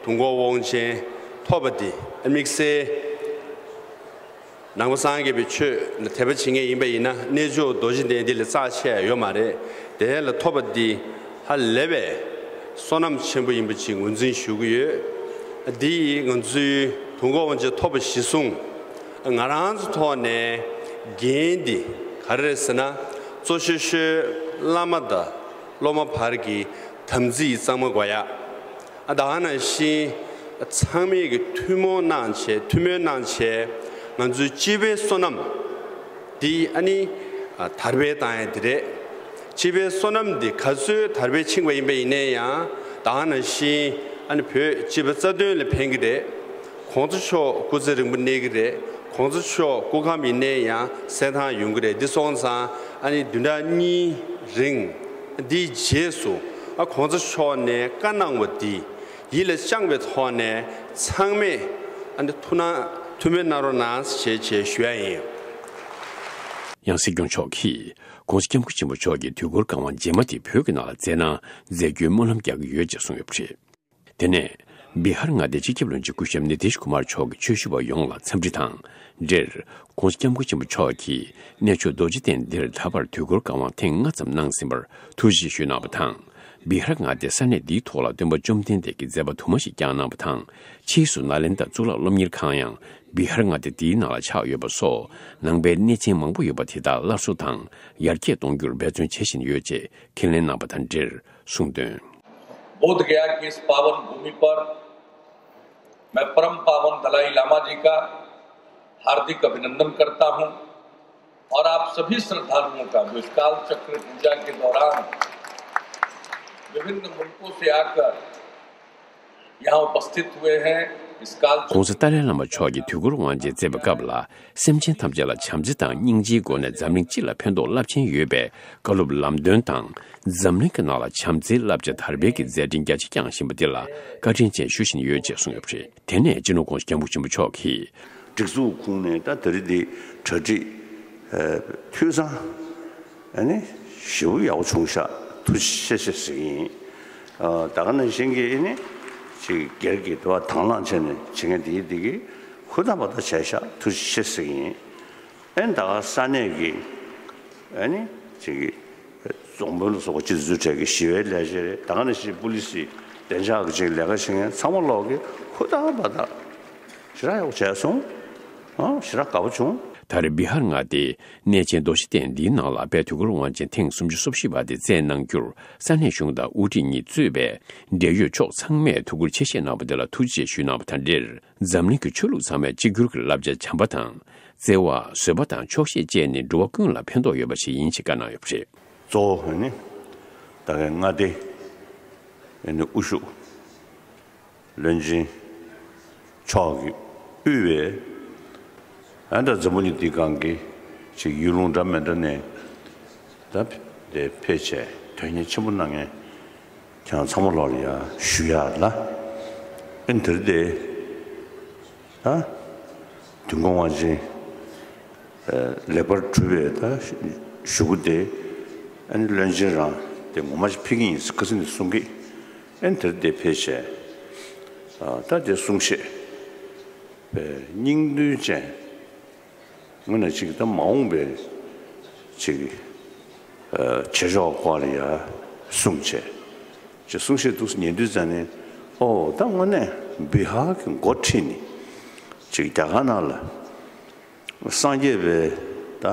དུས་འཁོར་དབང་ཆེན་ཐོབ་པ་དེ་ཨ་དམིགས་བསལ། ནང་པ་སངས་རྒྱས་པའི་ཆོས་ལ་དད་པ་བྱེད་མཁན་ཡིན་པ་ཡིན་ན་རྣལ་འབྱོར་རྡོ་རྗེ་གདན་འདི་ལས་རྩ་ཆེ་ཡ་ཡོད་མ་རེད། དེ་ལ་ཐོབ་པ་འདི་ཧ་ལས་པའི་བསོད་ནམས་ཆེན་པོ་ཡིན་པ་ཅིག་ངོས་འཛིན་ཞུ་གི་ཡོད། འདི་ཡིས་ང་ཚོའི་དུས་འཁོར་དབང་ཆེན་ཐོབ་པ་གཞིར་བཟུང་ང་རང་ཚོ་ཐོག་ནས་འགན་འདི་ག་རེ་རེད་ཟེར་ན། གཙོ་ཆེ་ཤོས་བླ་མ་དང་སློབ་མ་བར་གྱི་དམ་ཚིག་གཙང་མ་དགོས་ཡ། ཨ་ད་ག་ནང་བཞིན་ཚང་མས་ཀྱི་ཐུན་མོང་གནང་བྱས་ཐུན་མོང་གནང་བྱས་ང་ཚོའི་སྤྱི་པའི་བསོད་ནམས་འདི་ཨ་ནི་ཨ་དར་སྤེལ་བཏང་ཡ་འདི་རེད། སྤྱི་པའི་བསོད་ནམས་འདི་ག་ཚོད་དར་སྤེལ་ཕྱིན་པ་ཡིན་པ་ཡིན་ན་ཡང་ད་ག་ནང་བཞིན་ཨ་ནི་བོད་སྤྱི་པ་རྩ་དོན་ལ་ཕན་གྱི་རེད། གོང་ས་མཆོག་སྐུ་ཚེ་རིང་པོ་གནས་ཀྱི་རེད། གོང་ས་མཆོག་སྐུ་ཁམས་ཡིན་ན་ཡང་གསལ་ཐང་ཡོང་གི་རེད། འདི་སོང་ཙང་ཨ་ནི་བདུན་ཕྲག་གཉིས་རིང་འདིའི་རྗེས་སུ་ཨ་གོང་ས་མཆོག་ནས་བཀའ་གནང་བ་འདི། ཡིད་ལ་བཅངས་པའི་ཐོག་ནས་ཚང་མས་ཨ་ནི་ཐུགས་སྣང་ཐུགས་སྨོན་གནང་རོགས་གནང་ཞེས་ཞེས་ཞུ་ཡ་ཡིན། ཡང་སྲིད་སྐྱོང་མཆོག་གིས་༧གོང་ས་༧སྐྱབས་མགོན་ཆེན་པོ་མཆོག་གི་དུས་འཁོར་བསྐང་བ་རྗེས་མ་དེ་བོད་ཀྱི་ནང་ལ་མཛད་ན་མཛད་རྒྱུའི་སྨོན་ལམ་རྒྱག་གི་ཡོད་ཅེས་གསུངས་ཡོད་པ་རེད། དེ་ནས་བི་ཧར་མངའ་སྡེའི་སྤྱི་ཁྱབ་བློན་ཆེན་སྐུ་ཞབས་ནི་ཏིཤ་ཀུ་མར་མཆོག་གིས་ཆོས་ཞུ་བ་ཡོངས་ལ་འཚམས་འདྲི་དང་འབྲེལ། ༸གོང་ས་༸སྐྱབས་མགོན་ཆེན་པོ་མཆོག་གིས་གནས་མཆོག་རྡོ་རྗེ་གདན་འདིར་ད་བར་དུས་འཁོར་བསྐང་བ་ཐེངས་ལྔ་ཙམ་གནང་ཟིན་པར་ཐུགས་རྗེ་ཆེ་ཞུས་གནང་བ་དང་། བི་ཧར་མངའ་སྡེའི་ས་གནས་འདིའི་ཐོག་ལ་སྟོན་པ་བཅོམ་ལྡན་འདས་ཀྱི་མཛད་པ་དུ་མ་ཞིག་བསྐྱངས་གནང་བ་དང་། ཕྱིས་སུ་ནཱ་ལེནྡྲ་གཙུག་ལག་སློབ་གཉེར་ཁང་ཡང་བི་ཧར་མངའ་སྡེ་འདིའི་ནང་ལ་ཆགས་ཡོད་པ་སོགས་ནང་པའི་གནས་ཆེན་མང་པོ་ཡོད་པ་དེ་དག་སླར་གསོ་དང་ཡར་རྒྱས་གཏོང་རྒྱུར་འབད་བརྩོན་བྱེད་བཞིན་ཡོད་ཅེས་ཁས་ལེན་གནང་བ་དང་འབྲེལ་གསུངས་དོན། बोधगया की इस पावन भूमि पर मैं परम पावन दलाई लामा जी का हार्दिक अभिनंदन करता हूं और आप सभी श्रद्धालुओं का जो इस काल चक्र पूजा के दौरान विभिन्न मुल्कों से आकर यहां उपस्थित हुए हैं। इस काल चक्र གོང་ས་ཏཱ་ལའི་བླ་མ་མཆོག་གིས་དུས་འཁོར་དབང་ཆེན་བསྩལ་བའི་སྐབས་ལ། སེམས་ཅན་ཐམས་ཅད་ལ་བྱམས་བརྩེ་དང་སྙིང་རྗེའི་སྒོ་ནས་འཛམ་གླིང་སྤྱི་ལ་ཕན་ཐོགས་རླབས་ཆེན་ཡོད་པའི་བཀའ་སློབ་ལམ་སྟོན་དང་། འཛམ་གླིང་གི་ནང་ལ་བྱམས་བརྩེའི་བསླབ་བྱ་དར་སྤེལ་གྱི་མཛད་འཕྲིན་རྒྱ་ཆེ་བསྐྱངས་བཞིན་པ་འདི་ལ་བཀའ་དྲིན་ཅན་ཞུ་བཞིན་ཡོད་ཅེས་གསུངས་ཡོད་པ་རེད། དེ་ནས་སྤྱི་ནོར་༸གོང་ས་༸སྐྱབས་མགོན་ཆེན་པོ་མཆོག་གིས། སྒྲིག་འཛུགས་ཁོངས་ནས་ད་དེ་རིང་འདི་གྲ་སྒྲིག་ཨ་འཐུས་ཚང་ཨ་ནི་ཞེ་པོ་ཡག་པོ་བྱུང་ཤག་ཐུགས་རྗེ་ཆེ་ཞེས་ཟེར་གྱི་ཡིན། ཨ་ད་ག་ནང་བཞིན་གྱི་ཨ་ནི་ཅིག་སྒེར་གྱི་དུ་བ་དང་བླངས་བྱས་ནས་བྱེད་མཁན་དེ་ཡིན་དེ་གི་ཧུར་ཐག་བ་ཐག་བྱས་ཤག་ཐུགས་རྗེ་ཆེ་ཟེར་གྱི་ཡིན། ཨན་ད་ག་ས་གནས་ཀྱི་ཨ་ནི་ཅིག་རྫོང་དཔོན་ལ་སོགས་པ་སྤྱི་འཐུས་ཚོའི་གྲས་ཀྱི་ཞི་བའི་ལས་བྱེད་རེད། ད་ག་ནང་བཞིན་པུ་ལི་སི་བདེ་འཇགས་ཀྱི་ཅིག་ལས་ཀ་བྱེད་མཁན་ཚང་མ་ལོག་གི་ཧུར་ཐག་བ་ཐག་ཞེ་དྲག་ཡག་པོ་བྱས་སོང་། ཨ་ཞེ་དྲག་དགའ་པོ་བྱུང་། ད་རེས་བི་ཧར་མངའ་སྡེའི་གནས་ཆེན་རྡོ་རྗེ་གདན་འདིའི་ནང་ལ་དཔལ་དུས་འཁོར་དབང་ཆེན་ཐེངས་སུམ་ཅུ་སོ་བཞི་པ་དེ་བསྩལ་གནང་རྒྱུར་ས་གནས་གཞུང་དང་དབུ་ཁྲིད་གཉིས་གཙོས་པའི་འབྲེལ་ཡོད་ཕྱོགས་ཚང་མས་ཐུགས་ཁུར་ཆེ་བཞེས་གནང་བ་དེ་ལ་ཐུགས་རྗེ་ཆེ་ཞུས་གནང་བ་དང་འབྲེལ། འཛམ་གླིང་གི་ཆོས་ལུགས་ཚང་མས་གཅིག་གྱུར་གྱི་བསླབ་བྱ་བྱམས་པ་དང་། བརྩེ་བ། བཟོད་པ་དང་ཆོག་ཤེས་བཅས་ནི་འགྲོ་བ་ཀུན་ལ་ཕན་ཐོགས་ཡོད་པ་ཞིག་ཡིན་ཞེས་བཀའ་གནང་ཡོད་པ་རེད། གཙོ་བོ་ནི་ད་གའི་མངའ་སྡེ་ནི་དབུ་བཞུགས་བློན་ཆེན་མཆོག་གིས་དབུས་པའི་ཨ་ད་འཛམ་བུ་གླིང་འདིའི་སྒང་གི་ཅིག་ཡུལ་ལུང་འདྲ་མི་འདྲ་ནས་ད་དེ་ཕེབས་བྱས་དོན་གཉེར་ཆེན་པོ་གནང་མཁན་ཁྱེད་རང་ཚང་མ་ལོག་ལ་ཡ་ཞུ་ཡ་ལ། ཨེ་འདིར་དེ་ད་དུས་འཁོར་དབང་ཆེན་ལེགས་པར་གྲུབ་པའི་ད་གཞུག་གུ་དེ་ཨ་ནི་བློན་ཆེན་རང་དེ་ངོ་མ་ཞིག་ཕེབས་ཀྱི་ཡིན་ཁ་སང་ནས་གསུང་གི། ཨེ་འདིར་དེ་ཕེབས་བྱས་ད་དེ་གསུང་བཤད་སྙིང་དོན་ཅན། དངོས་གནས་ཅིག་ད་མ་འོངས་པའི་ཅིག་ཨ་བྱེད་ཕྱོགས་སྐོར་ལ་ཡ་གསུངས་བྱས། ཅེས་གསུང་བཤད་འདུག་ཉན་དུས་ཙང་ནས། ཨོ་ད་དངོས་གནས་བི་ཧར་གྱི་འགོ་ཁྲིད་ནས་ཅིག་རྒྱ་གར་ནང་ལ་སངས་རྒྱས་པའི་ད་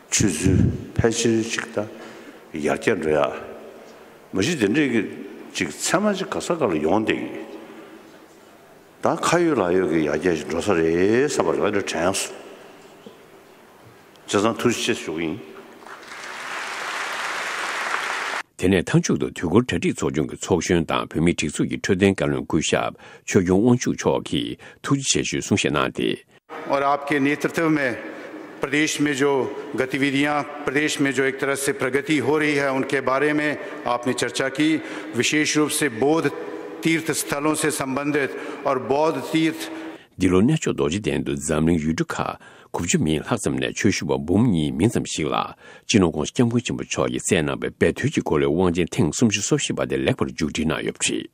ཆོས་ཚུལ་ཕལ་ཆེར་ཅིག་ད་ཡར་རྒྱས་འགྲོ་ཡ། མ་གཞི་དེ་འདྲའི་གི་ཅིག་ཚད་མ་ཅིག་ག་ས་ག་ལ་ཡོང་བསྡད་ཀྱི། ད་ཁ་ཡོད་ལག་ཡོད་ཀྱི་ཡར་རྒྱས་ཤིག་འགྲོ་ས་རེད་བསམ་པ་རང་ལ་དྲན་སོང་། བྱས་ཙང་ཐུགས་རྗེ་ཆེ་ཞུ་གི་ཡིན། དེ་ནས་མཐའ་མཇུག་ཏུ་དུས་འཁོར་གྲ་སྒྲིག་ཚོགས་ཆུང་གི་ཚོགས་གཞོན་དང་བོད་མིའི་སྒྲིག་འཛུགས་ཀྱི་འཕྲོད་བསྟེན་བཀའ་བློན་སྐུ་ཞབས་ཆོས་སྐྱོང་དབང་ཕྱུག་མཆོག་གིས་ཐུགས་རྗེ་ཆེ་ཞུའི་གསུང་བཤད་གནང་སྟེ། और आपके नेतृत्व में प्रदेश में जो गतिविधियां, प्रदेश में जो एक तरह से प्रगति हो रही है, उनके बारे में आपने चर्चा की। विशेष रूप से बौद्ध तीर्थ स्थलों से संबंधित और बौद्ध तीर्थ འདི་ལོ་གནས་མཆོག་རྡོ་རྗེ་གདན་དུ་འཛམ་གླིང་ཡུལ་གྲུ་ཁག་དགུ་བཅུ་མིན་ལྷག་ཙམ་ནས་ཆོས་ཞུ་བ་འབུམ་གཉིས་མིན་ཙམ་ཞིག་ལ་སྤྱི་ནོར་༧གོང་ས་༧སྐྱབས་མགོན་ཆེན་པོ་མཆོག་གིས་སྩལ་གནང་བའི་སྦས་དོན་གྱི་སྐོར་ལས་དབང་ཆེན་ཐེངས་སུམ་ཅུ་སོ་བཞི་པ་དེ་ལེགས་པར་མཇུག་སྒྲིལ་གནང་ཡོད་པ་རེད།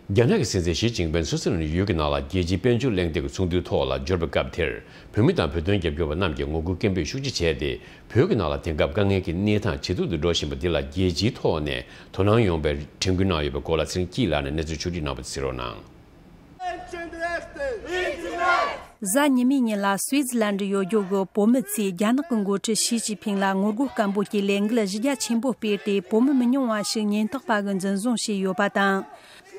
རྒྱ་ནག་གི་སྲིད་འཛིན་ཞི་ཅིན་ཕིང་སུའུ་ཙི་ལན་ཡུལ་གྱི་ནང་ལ་རྒྱལ་སྤྱིའི་དཔལ་འབྱོར་གླེང་སྟེགས་ཀྱི་ཚོགས་འདུའི་ཐོག་ལ་འབྱོར་བའི་སྐབས་དེར། བོད་མི་དང་བོད་དོན་རྒྱབ་སྐྱོར་བ་རྣམས་ཀྱིས་ངོ་རྒོལ་སྐད་འབོད་ཤུགས་ཆེ་བྱས་ཏེ། བོད་ཀྱི་ནང་ལ་དེང་སྐབས་དཀའ་ངལ་གྱི་གནས་སྟངས་ཇེ་སྡུག་ཏུ་འགྲོ་བཞིན་པ་འདི་ལ་རྒྱལ་སྤྱིའི་ཐོག་ནས་དོ་སྣང་ཡོང་བའི་དྲན་སྐུལ་གནང་ཡོད་པའི་སྐོར་ལ་ཚེ་རིང་སྐྱིད་ལགས་ནས་གནས་ཚུལ་ཕྱོགས་སྒྲིག་གནང་བ་གསན་རོགས་གནང་། གཟའ་ཉི་མའི་ཉིན་ལ་སུའི་ཙི་ལན་ཌི་ཡོད་རྒྱུ་གི་བོད་མི་ཚོས་རྒྱ་ནག་གི་འགོ་ཁྲིད་ཞི་ཅིན་ཕིང་ལ་ངོ་རྒོལ་སྐད་འབོད་ཀྱི་ལས་འགུལ་གཞི་རྒྱ་ཆེན་པོ་སྤེལ་ཏེ། བོད་མི་མི་ཉུང་བ་ཞིག་ཉེན་རྟོག་པ་གིས་འཛིན་བཟུང་བྱས་ཡོད་པ་དང་།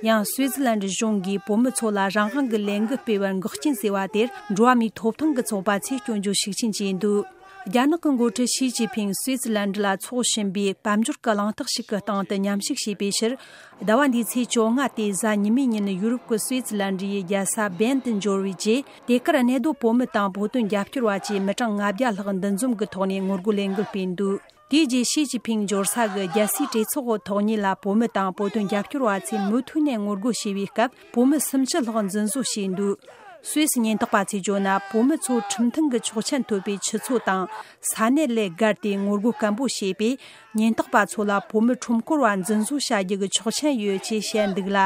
ཡང་སུའི་ཙི་ལན་ཌི་གཞུང་གིས་བོད་མི་ཚོ་ལ་རང་དབང་གི་ལས་འགུལ་སྤེལ་བར་འགོག་རྐྱེན་བཟོས་པ་དེར་འགྲོ་བ་མིའི་ཐོབ་ཐང་གི་ཚོགས་པ་ཚོས་སྐྱོན་བརྗོད་ཤུགས་ཆེན་བྱས་འདུག་རྒྱ་ནག་གི་འགོ་ཁྲིད་ཞི་ཅིན་ཕིང་སུའི་ཙི་ལན་ཌི་ལ་འཚོགས་བཞིན་པའི་དཔལ་འབྱོར་གྱི་གླེང་སྟེགས་ཤིག་གི་སྟེང་དུ་མཉམ་ཞུགས་བྱས་པའི་ཕྱིར། ཟླ་བ་འདིའི་ཚེས་བཅོ་ལྔ་སྟེ་གཟའ་ཉི་མའི་ཉིན་ཡུ་རོབ་ཀྱི་སུའི་ཙི་ལན་ཌི་ཡི་རྒྱལ་ས་བེན་དུ་འབྱོར་བའི་རྗེས། དེ་གར་གནས་སྡོད་བོད་མི་དང་བོད་དོན་རྒྱབ་སྐྱོར་བ་བཅས་མི་གྲངས་ལྔ་བརྒྱ་ལྷག་འདུ་འཛོམས་ཀྱི་ཐོག་ནས་ངོ་རྒོལ་ལས་འགུལ་སྤེལ་འདུག་དེའི་རྗེས་ཞི་ཅིན་ཕིང་འབྱོར་ས་གི་རྒྱལ་སའི་གྲོས་ཚོགས་ཐོག་ཉིད་ལ་བོད་མི་དང་བོད་དོན་རྒྱབ་སྐྱོར་བ་ཚོས་མུ་མཐུད་ནས་ངོ་རྒོལ་བྱས་པའི་སྐབས། བོད་མི་སུམ་ཅུ་ལྷག་འཛིན་བཟུང་བྱས་འདུག་སུད་སི་ཉེན་རྟོག་པ་ཚོས་བརྗོད་ན། བོད་མི་ཚོ་ཁྲིམས་མཐུན་གྱི་ཆོག་མཆན་ཐོབ་པའི་ཆུ་ཚོད་དང་ས་གནས་ལས་བརྒལ་ཏེ་ངོ་རྒོལ་སྐད་འབོད་བྱས་པས། ཉེན་རྟོག་པ་ཚོ་ལ་བོད་མི་ཁྲོམ་སྐོར་བ་འཛིན་བཟུང་བྱ་རྒྱུ་གི་ཆོག་མཆན་ཡོད་ཅེས་བཤད་འདུག་ལ།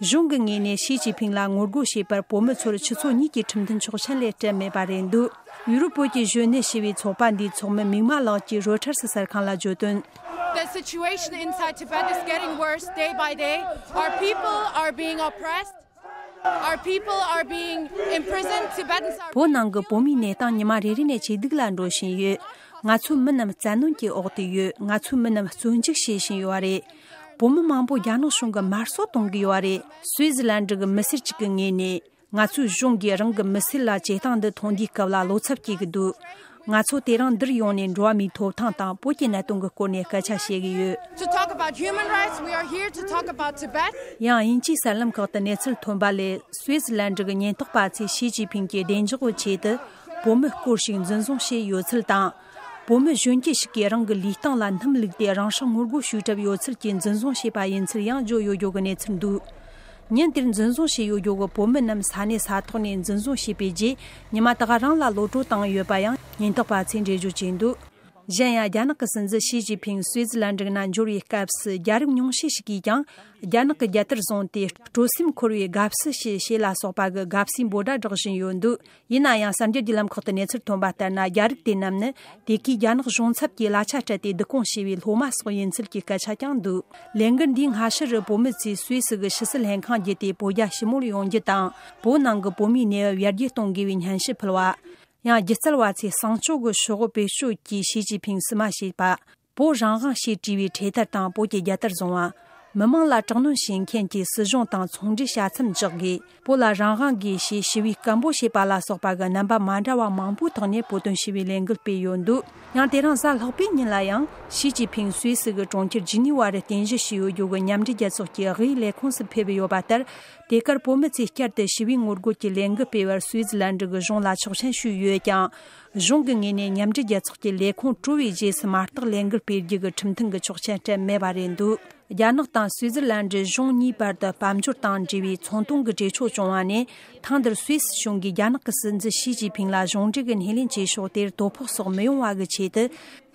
གཞུང་གི་ངོས་ནས་ཞི་ཅིན་ཕིང་ལ་ངོ་རྒོལ་བྱས་པར་བོད་མི་ཚོར་ཆུ་ཚོད་གཉིས་ཀྱི་ཁྲིམས་མཐུན་ཆོག་མཆན་ལས་སྤྲད་མེད་པ་རེད་འདུག་ཡུ་རོབ་བོད་ཀྱི་གཞོན་ནུ་ཞི་བའི་ཚོགས་པ་འདིའི་ཚོགས་མི་མིག་དམར་ལགས་ཀྱིས་རོའི་ཊར་སི་གསར་ཁང་ལ་བརྗོད་དོན། The situation inside Tibet is getting worse day by day. Our people are being oppressed. Our people are being imprisoned. Tibetans are བོད་ནང་གི་བོད་མིའི་གནས་སྟངས་ཉི་མ་རེ་རེ་ནས་ཇེ་སྡུག་ལ་འགྲོ་བཞིན་ཡོད། ང་ཚོའི་མི་རྣམས་བཙན་གནོན་གྱི་འོག་ཏུ་ཡོད། ང་ཚོའི་མི་རྣམས་བཙོན་འཇུག་བྱེད་བཞིན་ཡོད་པ་རེད། བོད་མི་མང་པོ་རྒྱ་ནག་གཞུང་གིས་དམར་གསོད་གཏོང་གི་ཡོད་པ་རེད། སུའི་ཙི་ལན་ཌི་གི་མི་སེར་གཅིག་གི་ངོས་ནས། ང་ཚོའི་གཞུང་གིས་རང་གི་མི་སེར་ལ་བྱེད་སྟངས་འདི་མཐོང་དུས་སྐབས་ལ་བློ་འཚབ་སྐྱེ་གི་འདུག་ང་ཚོ་དེ་རིང་འདིར་ཡོང་ནས་འགྲོ་བ་མིའི་ཐོབ་ཐང་དང་བོད་ཀྱི་གནད་དོན་གྱི་སྐོར་ནས་སྐད་ཆ་བཤད་ཀྱི་ཡོད། To talk about human rights, we are here to talk about Tibet. ཡང་དབྱིན་ཇིའི་གསར་ལམ་ཁག་ཏུ་གནས་ཚུལ་ཐོན་པ་ལས། སུའི་ཙི་ལན་ཌི་གི་ཉེན་རྟོག་པ་ཚོས་ཞི་ཅིན་ཕིང་གི་བདེ་འཇགས་ཀྱི་ཆེད་དུ། བོད་མི་སྐོར་ཞིག་འཛིན་བཟུང་བྱས་ཡོད་ཚུལ་དང་། བོད་མི་གཞོན་སྐྱེས་ཤིག་གིས་རང་གི་ལུས་སྟེང་ལ་སྣུམ་བླུགས་ཏེ་རང་སྲེག་ངོ་རྒོལ་ཞུས་གྲབས་ཡོད་ཚུལ་གྱི་འཛིན་བཟུང་བྱས་པ་ཡིན་ཚུལ་ཡང་བརྗོད་ཡོད་རྒྱུ་གི་གནས་ཚུལ་འདུག་ཉིན་དེར་འཛིན་བཟུང་བྱས་ཡོད་རྒྱུ་གི་བོད་མི་རྣམས་ས་གནས་ས་ཐོག་ནས་འཛིན་བཟུང་བྱས་པའི་རྗེས། ཉི་མ་ད་ག་རང་ལ་གློད་གྲོལ་བཏང་ཡོད་པ་ཡང་ཉེན་རྟོག་པ་ཚོས་འགྲེལ་བརྗོད་བྱས་འདུག་གཞན་ཡང་། རྒྱ་ནག་གི་སྲིད་འཛིན་ཞི་ཅིན་ཕིང་སུའི་ཙི་ལན་ཌི་ནང་འབྱོར་བའི་སྐབས་སུ། རྒྱ་རིགས་ཉུང་ཤས་ཤིག་གིས་ཀྱང་རྒྱ་ནག་གི་རྒྱལ་དར་བཟུང་སྟེ། སྤྲོ་སེམས་འཁོལ་བའི་དགའ་བསུ་ཞུ་ཞེས་ལ་སོགས་པ་གི་དགའ་བསུའི་འབོད་སྒྲ་སྒྲོག་བཞིན་ཡོད་འདུག་ཡིན་ན་ཡང་། གསར་འགྱུར་བརྒྱུད་ལམ་ཁག་ཏུ་གནས་ཚུལ་ཐོན་པ་ལྟར་ན། རྒྱ་རིགས་དེ་རྣམས་ནི་དེ་གའི་རྒྱ་ནག་གཞུང་ཚབ་ཀྱིས་གླ་ཆ་སྤྲད་དེ་བསྡུ་སྐོང་བྱས་པའི་སློབ་མ་སོགས་ཡིན་ཚུལ་གྱི་སྐད་ཆ་ཀྱང་འདུག་ལས་འགུལ་འདིའི་སྔ་ཕྱི་རུ་བོད་མི་ཚོས་སུད་སི་གི་ཕྱི་སྲིད་ལྷན་ཁང་བརྒྱུད་དེ་བོད་རྒྱ་ཞི་མོལ་ཡོང་རྒྱུ་དང་། བོད་ནང་གི་བོད་མིའི་གནས་བབ་ཡར་རྒྱས་གཏོང་དགོས་པའི་སྙན་ཞུ་ཕུལ་བ། ཡང་སྒྱུ་རྩལ་བ་ཚོས་གསང་སྤྱོད་ཀྱི་ཤོག་བུ་བེད་སྤྱོད་ཀྱིས་ཞི་ཅིན་ཕིང་སུ་མ་བྱས་པ། བོད་རང་དབང་ཞེས་བྲིས་པའི་འཕྲེད་དར་དང་བོད་ཀྱི་རྒྱལ་དར་བཟུང་བ། མི་མང་ལ་དྲག་གནོན་བྱེད་མཁན་གྱི་སྲིད་གཞུང་དང་ཚོང་འབྲེལ་བྱ་མཚམས་འཇོག་དགོས། བོད་ལ་རང་དབང་དགོས་ཞེས་ཞི་བའི་སྐད་འབོད་བྱས་པ་ལ་སོགས་པ་གི་རྣམ་པ་མ་འདྲ་བ་མང་པོའི་ཐོག་ནས་བོད་དོན་ཞི་བའི་ལས་འགུལ་སྤེལ་ཡོད་འདུག་ཡང་དེ་རིང་གཟའ་ལྷག་པའི་ཉིན་ལ་ཡང་ཞི་ཅིན་ཕིང་སུད་སི་གི་གྲོང་ཁྱེར་ཇི་ནི་ཝ་རུ་རྟེན་གཞི་བྱས་ཡོད་རྒྱུ་གི་མཉམ་འབྲེལ་རྒྱལ་ཚོགས་ཀྱི་དབུས་ལས་ཁུངས་སུ་ཕེབས་ཡོད་པ་ལྟར། དེ་གར་བོད་མི་ཚོས་བསྐྱར་དུ་ཞི་བའི་ངོ་རྒོལ་གྱི་ལས་འགུལ་སྤེལ་བར་སུའི་ཙི་ལན་ཌི་གི་གཞུང་ལ་ཆོག་མཆན་ཞུས་ཡོད་ཀྱང་། གཞུང་གི་ངོས་ནས་མཉམ་འབྲེལ་རྒྱལ་ཚོགས་ཀྱི་ལས་ཁུངས་གྲོལ་བའི་རྗེས་སུ་མ་རྟགས་ལས་འགུལ་སྤེལ་རྒྱུ་གི་ཁྲིམས་མཐུན་གྱི་ཆོག་མཆན་སྤྲད་མེད་པ་རེད་འདུག་རྒྱ་ནག་དང་སུའི་ཙི་ལན་ཌི་གཞུང་གཉིས་བར་དུ་དཔལ་འབྱོར་དང་འབྲེལ་བའི་ཚོང་དོན་གྱི་འབྲེལ་ཕྱོགས་བྱུང་བ་ནས། ཐེངས་འདིར་སུད་སི་གཞུང་གིས་རྒྱ་ནག་གི་སྲིད་འཛིན་ཞི་ཅིན་ཕིང་ལ་གཞུང་འབྲེལ་གྱི་སྣེ་ལེན་བྱེད་ཕྱོགས་དེར་དོ་ཕོག་སོགས་མི་ཡོང་བ་གི་ཆེད་དུ།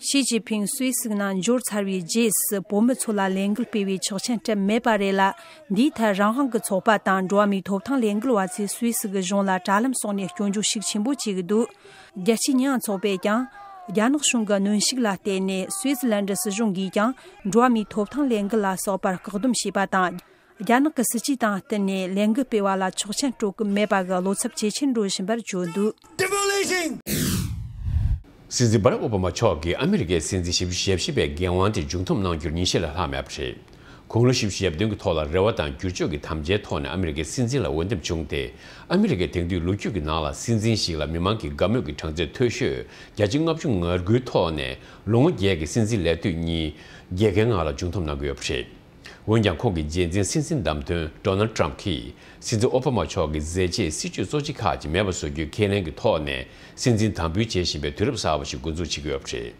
ཞི་ཅིན་ཕིང་སུད་སི་ནང་འབྱོར་ཚར་བའི་རྗེས་སུ་བོད་མི་ཚོ་ལ་ལས་འགུལ་སྤེལ་བའི་ཆོག་མཆན་སྤྲད་མེད་པ་རེད་ལ། འདིའི་ཐད་རང་དབང་གི་ཚོགས་པ་དང་འགྲོ་བ་མིའི་ཐོབ་ཐང་ལས་འགུལ་བ་ཚོས་སུད་སི་གི་གཞུང་ལ་དྲ་ལམ་སོགས་ནས་སྐྱོན་བརྗོད་ཤུགས་ཆེན་པོ་བྱེད་ཀྱི་འདུག་རྒྱལ་སྤྱིའི་མི་མང་ཚོགས་པས་ཀྱང་ རྒྱ་ནག་གཞུང་གི་གནོན་ཤུགས་ལ་བརྟེན་ནས་སུའི་ཙི་ལན་ཌི་སྲིད་གཞུང་གིས་ཀྱང་འགྲོ་བ་མིའི་ཐོབ་ཐང་ལས་འགུལ་ལ་སོགས་པར་བཀག་སྡོམ་བྱས་པ་དང་། རྒྱ་ནག་གི་སྲིད་ཇུས་དང་བསྟུན་ནས་ལས་འགུལ་སྤེལ་བ་ལ་ཆོག་མཆན་སྤྲོད་ཀྱི་མེད་པ་གི་བློ་འཚབ་ཇེ་ཆེར་འགྲོ་བཞིན་པར་བརྗོད་འདུག། Demolition! སྲིད་འཛིན་བྷ་རག་ཨོ་བྷ་མ་མཆོག་གིས་ཨ་མི་རི་ཀའི་སྲིད་འཛིན་ཞེ་པོ་ཅིག་བྱེད་པའི་འགན་དབང་དེ་མཇུག་བསྡོམས་གནང་རྒྱུར་ཉིན་ཤས་ལས་ལྷག་མེད་པ་རེད། དགུང་ལོ་བཞི་བཅུ་ཞེ་བདུན་གྱི་ཐོག་ལ་རེ་བ་དང་བསྒྱུར་བཅོས་ཀྱི་དམ་བཅའི་ཐོག་ནས་ཨ་མི་རི་ཀའི་སྲིད་འཛིན་ལ་འོས་འདེམས་བྱུང་སྟེ། ཨ་མི་རི་ཀའི་དེང་དུས་ལོ་རྒྱུས་ཀྱི་ནང་ལ་སྲིད་འཛིན་ཞིག་ལ་མི་མང་གི་དགའ་མོས་ཀྱི་གྲངས་ཚད་མཐོ་ཤོས་བརྒྱ་ཆ་ལྔ་བཅུ་ང་དགུའི་ཐོག་ནས་ལོ་ངོ་བརྒྱད་ཀྱི་སྲིད་འཛིན་ལས་དུས་གཉིས་རྒྱལ་ཁའི་ངང་ལ་མཇུག་བསྡོམས་གནང་གི་ཡོད་པ་རེད། འོན་ཀྱང་ཁོང་གི་རྗེས་འཛིན་སྲིད་འཛིན་བདམས་ཐོན་ཌོ་ནལ་ཌི་ཊརམ་ཕ་གིས་སྲིད་འཛིན་ཨོ་བྷ་མ་མཆོག་གི་མཛད་རྗེས་སྲིད་ཇུས་གཙོ་ཆེ་ཁག་ཅིག་མེད་པ་བཟོ་རྒྱུའི་ཁས་ལེན་གྱི་ཐོག་ནས་སྲིད་འཛིན་དམ་འབུལ་བྱེད་བཞིན་པའི་དུས་རབས་གསར་པ་ཞིག་འགོ་འཛུགས་བྱེད་ཀྱི་ཡོད་པ་རེད།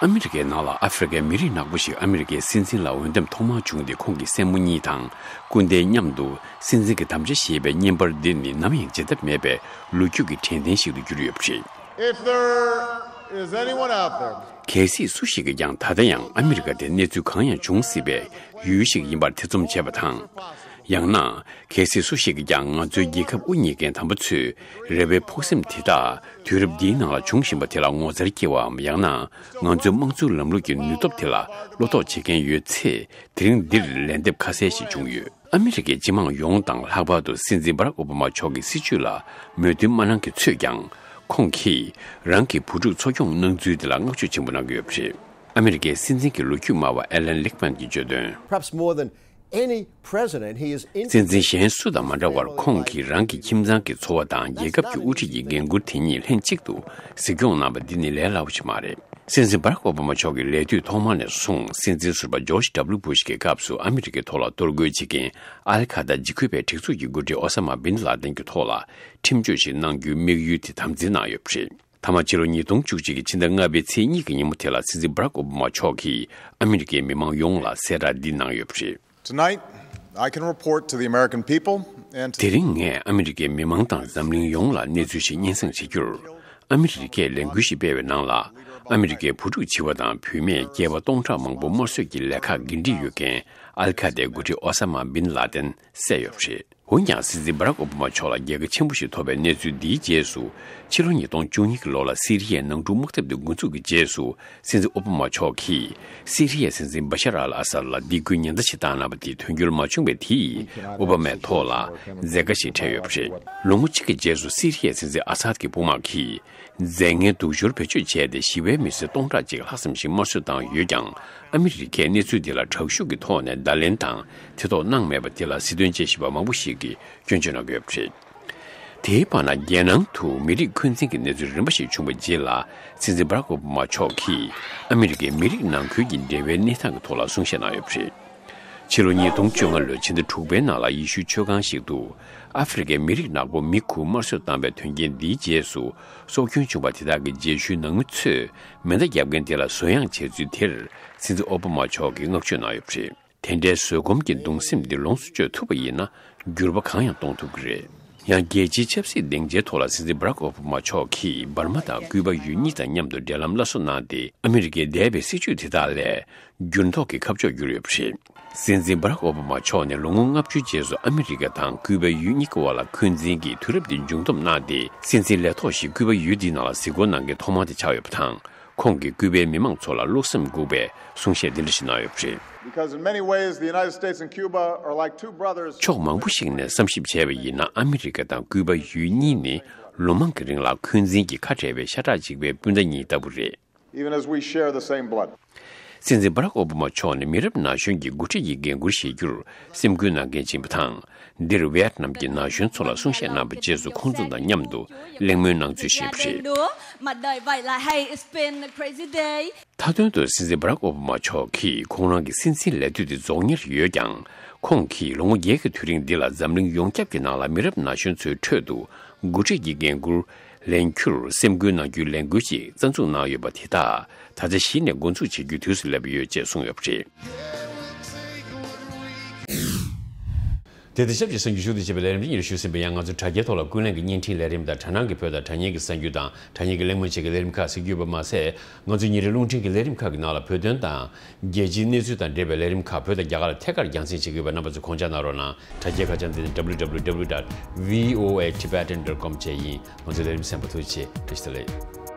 ཨ་མི་རི་ཀའི་ནང་ལ་ཨ་ཧྥེ་རི་ཀའི་མི་རིགས་ནག་པོ་ཞིག་ཨ་མི་རི་ཀའི་སྲིད་འཛིན་ལ་འོས་འདེམས་ཐོག་མར་བྱུང་སྟེ། ཁོང་གི་སྲས་མོ་གཉིས་དང་སྐུ་ཟླའི་མཉམ་དུ་སྲིད་འཛིན་གྱི་དམ་བཅའ་བཞེས་པའི་བརྙན་པར་འདི་ནི་ནམ་ཡང་བརྗེད་ཐབས་མེད་པའི་ལོ་རྒྱུས་ཀྱི་དྲན་རྟེན་ཞིག་ཏུ་གྱུར་ཡོད་པ་རེད། If there is anyone out there གལ་སྲིད་སུ་ཞིག་གིས་ཀྱང་ད་ལྟ་ཡང་ཨ་མི་རི་ཀ་དེ་གནས་ཚུལ་གང་ཡང་འབྱུང་སྲིད་པའི་ཡུལ་ཞིག་ཡིན་པར་ཐེ་ཚོམ་བྱས་པ་དང་། ཡང་ན་གལ་སྲིད་སུ་ཞིག་གིས་ཀྱང་ང་ཚོའི་རྒྱལ་ཁབ་དབུ་བརྙེས་མཁན་དམ་པ་ཚོའི་རེ་བའི་ཕུགས་སེམས་དེ་དག་དུས་རབས་འདིའི་ནང་ལ་འབྱུང་བཞིན་པ་དེ་ལ་ངོ་མཚར་སྐྱེ་བའམ། ཡང་ན་ང་ཚོའི་དམངས་གཙོའི་ལམ་ལུགས་ཀྱི་ནུས་སྟོབས་དེ་ལ་བློ་དོགས་བྱེད་མཁན་ཡོད་ཚེ། དེ་རིང་འདིར་ལན་འདེབས་ཁ་གསལ་ཞིག་བྱུང་ཡོད། ཨ་མི་རི་ཀའི་སྤྱི་དམངས་ཡོངས་དང་། ལྷག་པར་དུ་སྲིད་འཛིན་བྷ་རག་ཨོ་བྷ་མ་མཆོག་གི་སྲིད་བྱུས་ལ་མོས་མཐུན་མ་གནང་མཁན་ཚོས་ཀྱང་། ཁོང་གིས་རང་གི་བུ་ཕྲུག་འཚོ་སྐྱོང་གནང་ཚུལ་དེ་ལ་བསྔགས་བརྗོད་ཆེན་པོ་གནང་གི་ཡོད་པ་རེད། ཨ་མི་རི་ཀའི་སྲིད་འཛིན་གྱི་ལོ་རྒྱུས་སྨྲ་བ་ཨེ་ལན་ལིག་མན་གྱིས་བརྗོད་དོན། Perhaps more than any president, he is in- སྲིད་འཛིན་གཞན་སུ་དང་མ་འདྲ་བར། ཁོང་གིས་རང་གི་ཁྱིམ་ཚང་གི་འཚོ་བ་དང་། རྒྱལ་ཁབ་ཀྱི་དབུ་ཁྲིད་ཀྱི་འགན་ཁུར་དེ་གཉིས་ལྷན་གཅིག་ཏུ་གཟིགས་སྐྱོང་གནང་བ་འདི་ནི་ལས་སླ་པོ་ཞིག་མ་རེད། སྲིད་འཛིན་བྷ་རག་ཨོ་བྷ་མ་མཆོག་གི་ལས་དུས་ཐོག་མ་ནས་བཟུང་། སྲིད་འཛིན་ཟུར་པ་ཇོརྗ་ཌབ་ལུ་བྷུཤ་གི་སྐབས་སུ་ཨ་མི་རི་ཀའི་ཐོག་ལ་གཏོར་རྒོལ་བྱེད་མཁན་ཨལ་ཁ་ད་འཇིགས་སྐུལ་བའི་སྒྲིག་འཛུགས་ཀྱི་འགོ་ཁྲིད་ཨོ་ས་མ་བིན་ལ་དན་གྱི་ཐོག་ལ་ཁྲིམས་གཅོད་ཞིག་གནང་རྒྱུའི་དམིགས་ཡུལ་དེ་དམ་འཛིན་གནང་ཡོད་པ་རེད། མཐའ་མ་ཕྱི་ལོ་ཉིས་སྟོང་བཅུ་གཅིག་གི་ཕྱི་ཟླ་ལྔ་པའི་ཚེས་གཉིས་ཀྱི་ཉིན་མོ་དེ་ལ། སྲིད་འཛིན་བྷ་རག་ཨོ་བྷ་མ་མཆོག་གིས་ཨ་མི་རི་ཀའི་མི་མང་ཡོངས་ལ་གསལ་བསྒྲགས་འདི་གནང་ཡོད་པ་རེད། Tonight, I can report to the American people and to དེ་རིང་ངས་ཨ་མི་རི་ཀའི་མི་མང་དང་འཛམ་གླིང་ཡོངས་ལ་གནས་ཚུལ་ཞིག་སྙན་སེང་བྱེད་རྒྱུར། ཨ་མི་རི་ཀས་ལས་འགུལ་ཞིག་སྤེལ་བའི་ནང་ལ། ཨ་མི་རི་ཀའི་བུ་ཕྲུག་བྱིས་པ་དང་བུད་མེད་སྐྱེས་པ་སྟོང་ཕྲག་མང་པོ་དམར་གསོད་ཀྱི་ལས་ཁག་འགན་འཁྲི་ཡོད་མཁན་ཨལ་ཁ་ཏའི་འགོ་ཁྲིད་ཨོ་ས་མ་བིན་ལ་དན་བསད་ཡོད་པ་རེད། འོན་ཀྱང་། སྲིད་འཛིན་བྷ་རག་ཨོ་བྷ་མ་མཆོག་ལ་རྒྱལ་ཁ་ཆེན་པོ་ཞིག་ཐོབ་པའི་གནས་ཚུལ་འདིའི་རྗེས་སུ། ཕྱི་ལོ་ཉིས་སྟོང་བཅུ་གཉིས་ཀྱི་ལོ་ལ་སི་རི་ཡའི་ནང་འཁྲུག་དམག་འཐབ་དེ་འགོ་འཛུགས་ཀྱི་རྗེས་སུ། སྲིད་འཛིན་ཨོ་བྷ་མ་མཆོག་གིས་སི་རི་ཡའི་སྲིད་འཛིན་བྷ་ཤར་ཨལ་ཨ་སཱད་ལ་སྡིགས་སྐུལ་ཉེན་བརྡ་ཞིག་བཏང་གནང་བ་དེ་དོན་འཁྱོལ་མ་བྱུང་བས། དེས་ཨོ་བྷ་མའི་ཐོག་ལ་འཛེར་ཁ་ཞིག་འཕྲད་ཡོད་པ་རེད། ལོ་ངོ་གཅིག་གི་རྗེས་སུ་སི་རི་ཡའི་སྲིད་འཛིན་ཨ་སཱད་ཀྱི་དཔུང་དམག་གིས། རྫས་ངན་སྡུག་སྦྱོར་བེད་སྤྱོད་བྱས་ཏེ། ཞི་བའི་མི་སེར་སྟོང་ཕྲག་གཅིག་ལྷག་ཙམ་ཞིག་དམར་གསོད་བཏང་ཡོད་ཀྱང་། ཨ་མི་རི་ཀས་གནས་ཚུལ་འདི་ལ་དྲག་ཤུགས་ཀྱི་ཐོག་ནས་བརྡ་ལན་དང་ཐེ་གཏོགས་གནང་མེད་པ་དེ་ལ་སྲིད་དོན་དཔྱད་ཞིབ་པ་མང་པོ་ཞིག་གིས་སྐྱོན་བརྗོད་གནང་གི་ཡོད་པ་རེད། དེའི་བར་ན། རྒྱལ་ནང་དུ་མི་རིགས་འཁོན་འཛིན་གྱི་གནས་ཚུལ་རིམ་པ་ཞིག་བྱུང་བའི་རྗེས་ལ། སྲིད་འཛིན་བྷ་རག་ཨོ་བྷ་མ་མཆོག་གིས་ཨ་མི་རི་ཀའི་མི་རིགས་ནང་ཁུལ་གྱི་འབྲེལ་བའི་གནས་སྟངས་ཀྱི་ཐོག་ལ་གསུང་བཤད་གནང་ཡོད་པ་རེད། ཕྱི་ལོ་ཉིས་སྟོང་བཅོ་ལྔ་ལོའི་ཕྱི་ཟླ་དྲུག་པའི་ནང་ལ། ཡེ་ཤུའི་ཆོས་ཁང་ཞིག་ཏུ་ཨ་ཧྥེ་རི་ཀའི་མི་རིགས་ནག་པོ་མི་དགུ་དམར་གསོད་བཏང་བའི་དོན་རྐྱེན་འདིའི་རྗེས་སུ། སྲོག་སྐྱོན་བྱུང་བ་དེ་དག་གི་རྗེས་ཤུལ་ནང་མི་ཚོས་མེ་མདའ་བརྒྱབ་མཁན་དེ་ལ་གཟུགས་དབྱངས་འབྱེད་ཚུལ་དེར། སྲིད་འཛིན་ཨོ་བྷ་མ་མཆོག་གིས་བསྔགས་བརྗོད་གནང་ཡོད་པ་རེད། དེ་འདྲའི་བཟོད་སྒོམ་གྱི་གདུང་སེམས་འདི་ལོངས་སུ་སྤྱོད་ཐུབ་པ་ཡིན་ན། འགྱུར་བ་གང་ཡང་གཏོང་ཐུབ་ཀྱི་རེད། ཡང་། རྒྱལ་སྤྱིའི་ཆབ་སྲིད་སྡིངས་ཆའི་ཐོག་ལ་སྲིད་འཛིན་བྷ་རག་ཨོ་བྷ་མ་མཆོག་གིས་འབར་མ་དང་ཀུའུ་པ་ཡུལ་གཉིས་དང་མཉམ་དུ་འབྲེལ་ལམ་སླར་གསོ་གནང་སྟེ། ཨ་མི་རི་ཀའི་འདས་པའི་སྲིད་བྱུས་དེ་དག་ལས་འགྱུར་ལྡོག་གི་ཁ་ཕྱོགས་བསྒྱུར་ཡོད་པ་རེད། སྲིད་འཛིན་བྷ་རག་ཨོ་བྷ་མ་མཆོག་ནས་ལོ་ངོ་ལྔ་བཅུའི་རྗེས་སུ་ཨ་མི་རི་ཀ་དང་ཀུའུ་པ་ཡུལ་གཉིས་ཀྱི་དབར་ལ་འཁོན་འཛིན་གྱི་དུས་རབས་འདི་མཇུག་བསྡོམས་གནང་སྟེ། སྲིད་འཛིན་ལས་ཐོག་ཞིག་ཀུའུ་པ་ཡུལ་འདིའི་ནང་ལ་གཟིགས་སྐོར་གནང་མཁན་ཐོག་མ་དེ་ཆགས་ཡོད་པ་དང་། ཁོང་གིས་ཀུའུ་པའི་མི་མང་ཚོ་ལ་བློ་སེམས་འགུག་པའི་གསུང་བཤད་འདི་འདྲ་ཞིག་གནང་ཡོད་པ་རེད། Because in many ways, the United States and Cuba are like two brothers. ཕྱོགས་མང་པོ་ཞིག་ནས་བསམ་ཞིབ་བྱས་པ་ཡིན་ན། ཨ་མི་རི་ཀ་དང་ཀུའུ་པ་ཡུལ་གཉིས་ནི་ལོ་མང་གི་རིང་ལ་འཁོན་འཛིན་གྱིས་ཁ་བྲལ་བའི་ཤ་ཁྲག་གཅིག་པའི་སྤུན་ཟླ་གཉིས་ལྟ་བུ་རེད། Even as we share the same blood. སྲིད་འཛིན་བྷ་རག་ཨོ་བྷ་མ་མཆོག་ནི་མི་རབས་ན་གཞོན་གྱི་འགོ་ཁྲིད་ཀྱི་འགན་འཁུར་བཞེས་རྒྱུར་སེམས་ཁུར་གནང་མཁན་ཅིག་ཡིན་པ་དང་། འདིར་ཝི་ཡེད་ནམ་གྱི་ན་གཞོན་ཚོ་ལ་གསུང་བཤད་གནང་བའི་རྗེས་སུ། ཁོང་ཚོ་དང་མཉམ་དུ་གླེང་མོལ་གནང་ཚུལ་ཞིག་རེད། Mặt đời vậy là hay, it's been a crazy day. མཐའ་དོན་དུ། སྲིད་འཛིན་བྷ་རག་ཨོ་བྷ་མ་མཆོག་གིས་ཁོང་རང་གི་སྲིད་འཛིན་ལས་དུས་དེ་རྫོགས་ཉེར་ཡོད་ཀྱང་། ཁོང་གིས་ལོ་ངོ་བརྒྱད་ཀྱི་དུས་རིང་འདི་ལ་འཛམ་གླིང་ཡོངས་ཁྱབ་ཀྱི་ནང་ལ་མི་རབས་ན་གཞོན་ཚོའི་ཁྲོད་དུ་འགོ་ཁྲིད་ཀྱི་འགན་འཁུར་ལེན་རྒྱུར་སེམས་ཁུར་གནང་རྒྱུའི་ལས་འགུལ་ཞིག་རྩ་འཛུགས་གནང་ཡོད་པ་དེ་དག་ད་ཆ་གཞི་ནས་འགོ་འཛུགས་བྱེད་རྒྱུའི་དུས་སུ་སླེབས་ཡོད་ཅེས་གསུངས་ཡོད་པ་རེད། དེ་དང་ཆབས་ཅིག་གསར་འགྱུར་ཞུ་གཏུག་བྱེད་པའི་ལས་རིམ་འདི་ཉིད་ཞུ་ཟིན་པ་ཡང་། ང་ཚོ་དྲ་རྒྱའི་ཐོག་ལ་ཀུན་གླེང་གི་བརྙན་འཕྲིན་ལས་རིམ་དང་དྲ་སྣང་གི་བོད་དང་དྲ་བརྙན་གྱི་གསར་འགྱུར་དང་དྲ་བརྙན་གྱི་གླེང་མོལ་བཅས་ཀྱི་ལས་རིམ་ཁག་གཟིགས་རྒྱུ་ཡོད་པ་མ་ཟད། ང་ཚོའི་ཉིན་རེའི་རླུང་འཕྲིན་གྱི་ལས་རིམ་ཁག་གི་ནང་ལ་བོད་དོན་དང་རྒྱལ་སྤྱིའི་གནས་ཚུལ་དང་འབྲེལ་བའི་ལས་རིམ་ཁག་བོད་དང་རྒྱ་གར་ལ་ཐད་ཀར་རྒྱང་སྲིང་བྱེད་ཀྱི་ཡོད་པས། རྣམ་པ་ཚོས་དགོངས་འཇགས་གནང་རོགས་གནང་། དྲ་རྒྱའི་ཁ་བྱང་འདི་ནི་www dot voatibetan dot com བཅས་ཡིན། ང་ཚོའི་ལས་རིམ་གསན་པར་ཐུགས་རྗེ་ཆེ། བཀྲ་ཤིས་བདེ་ལེགས།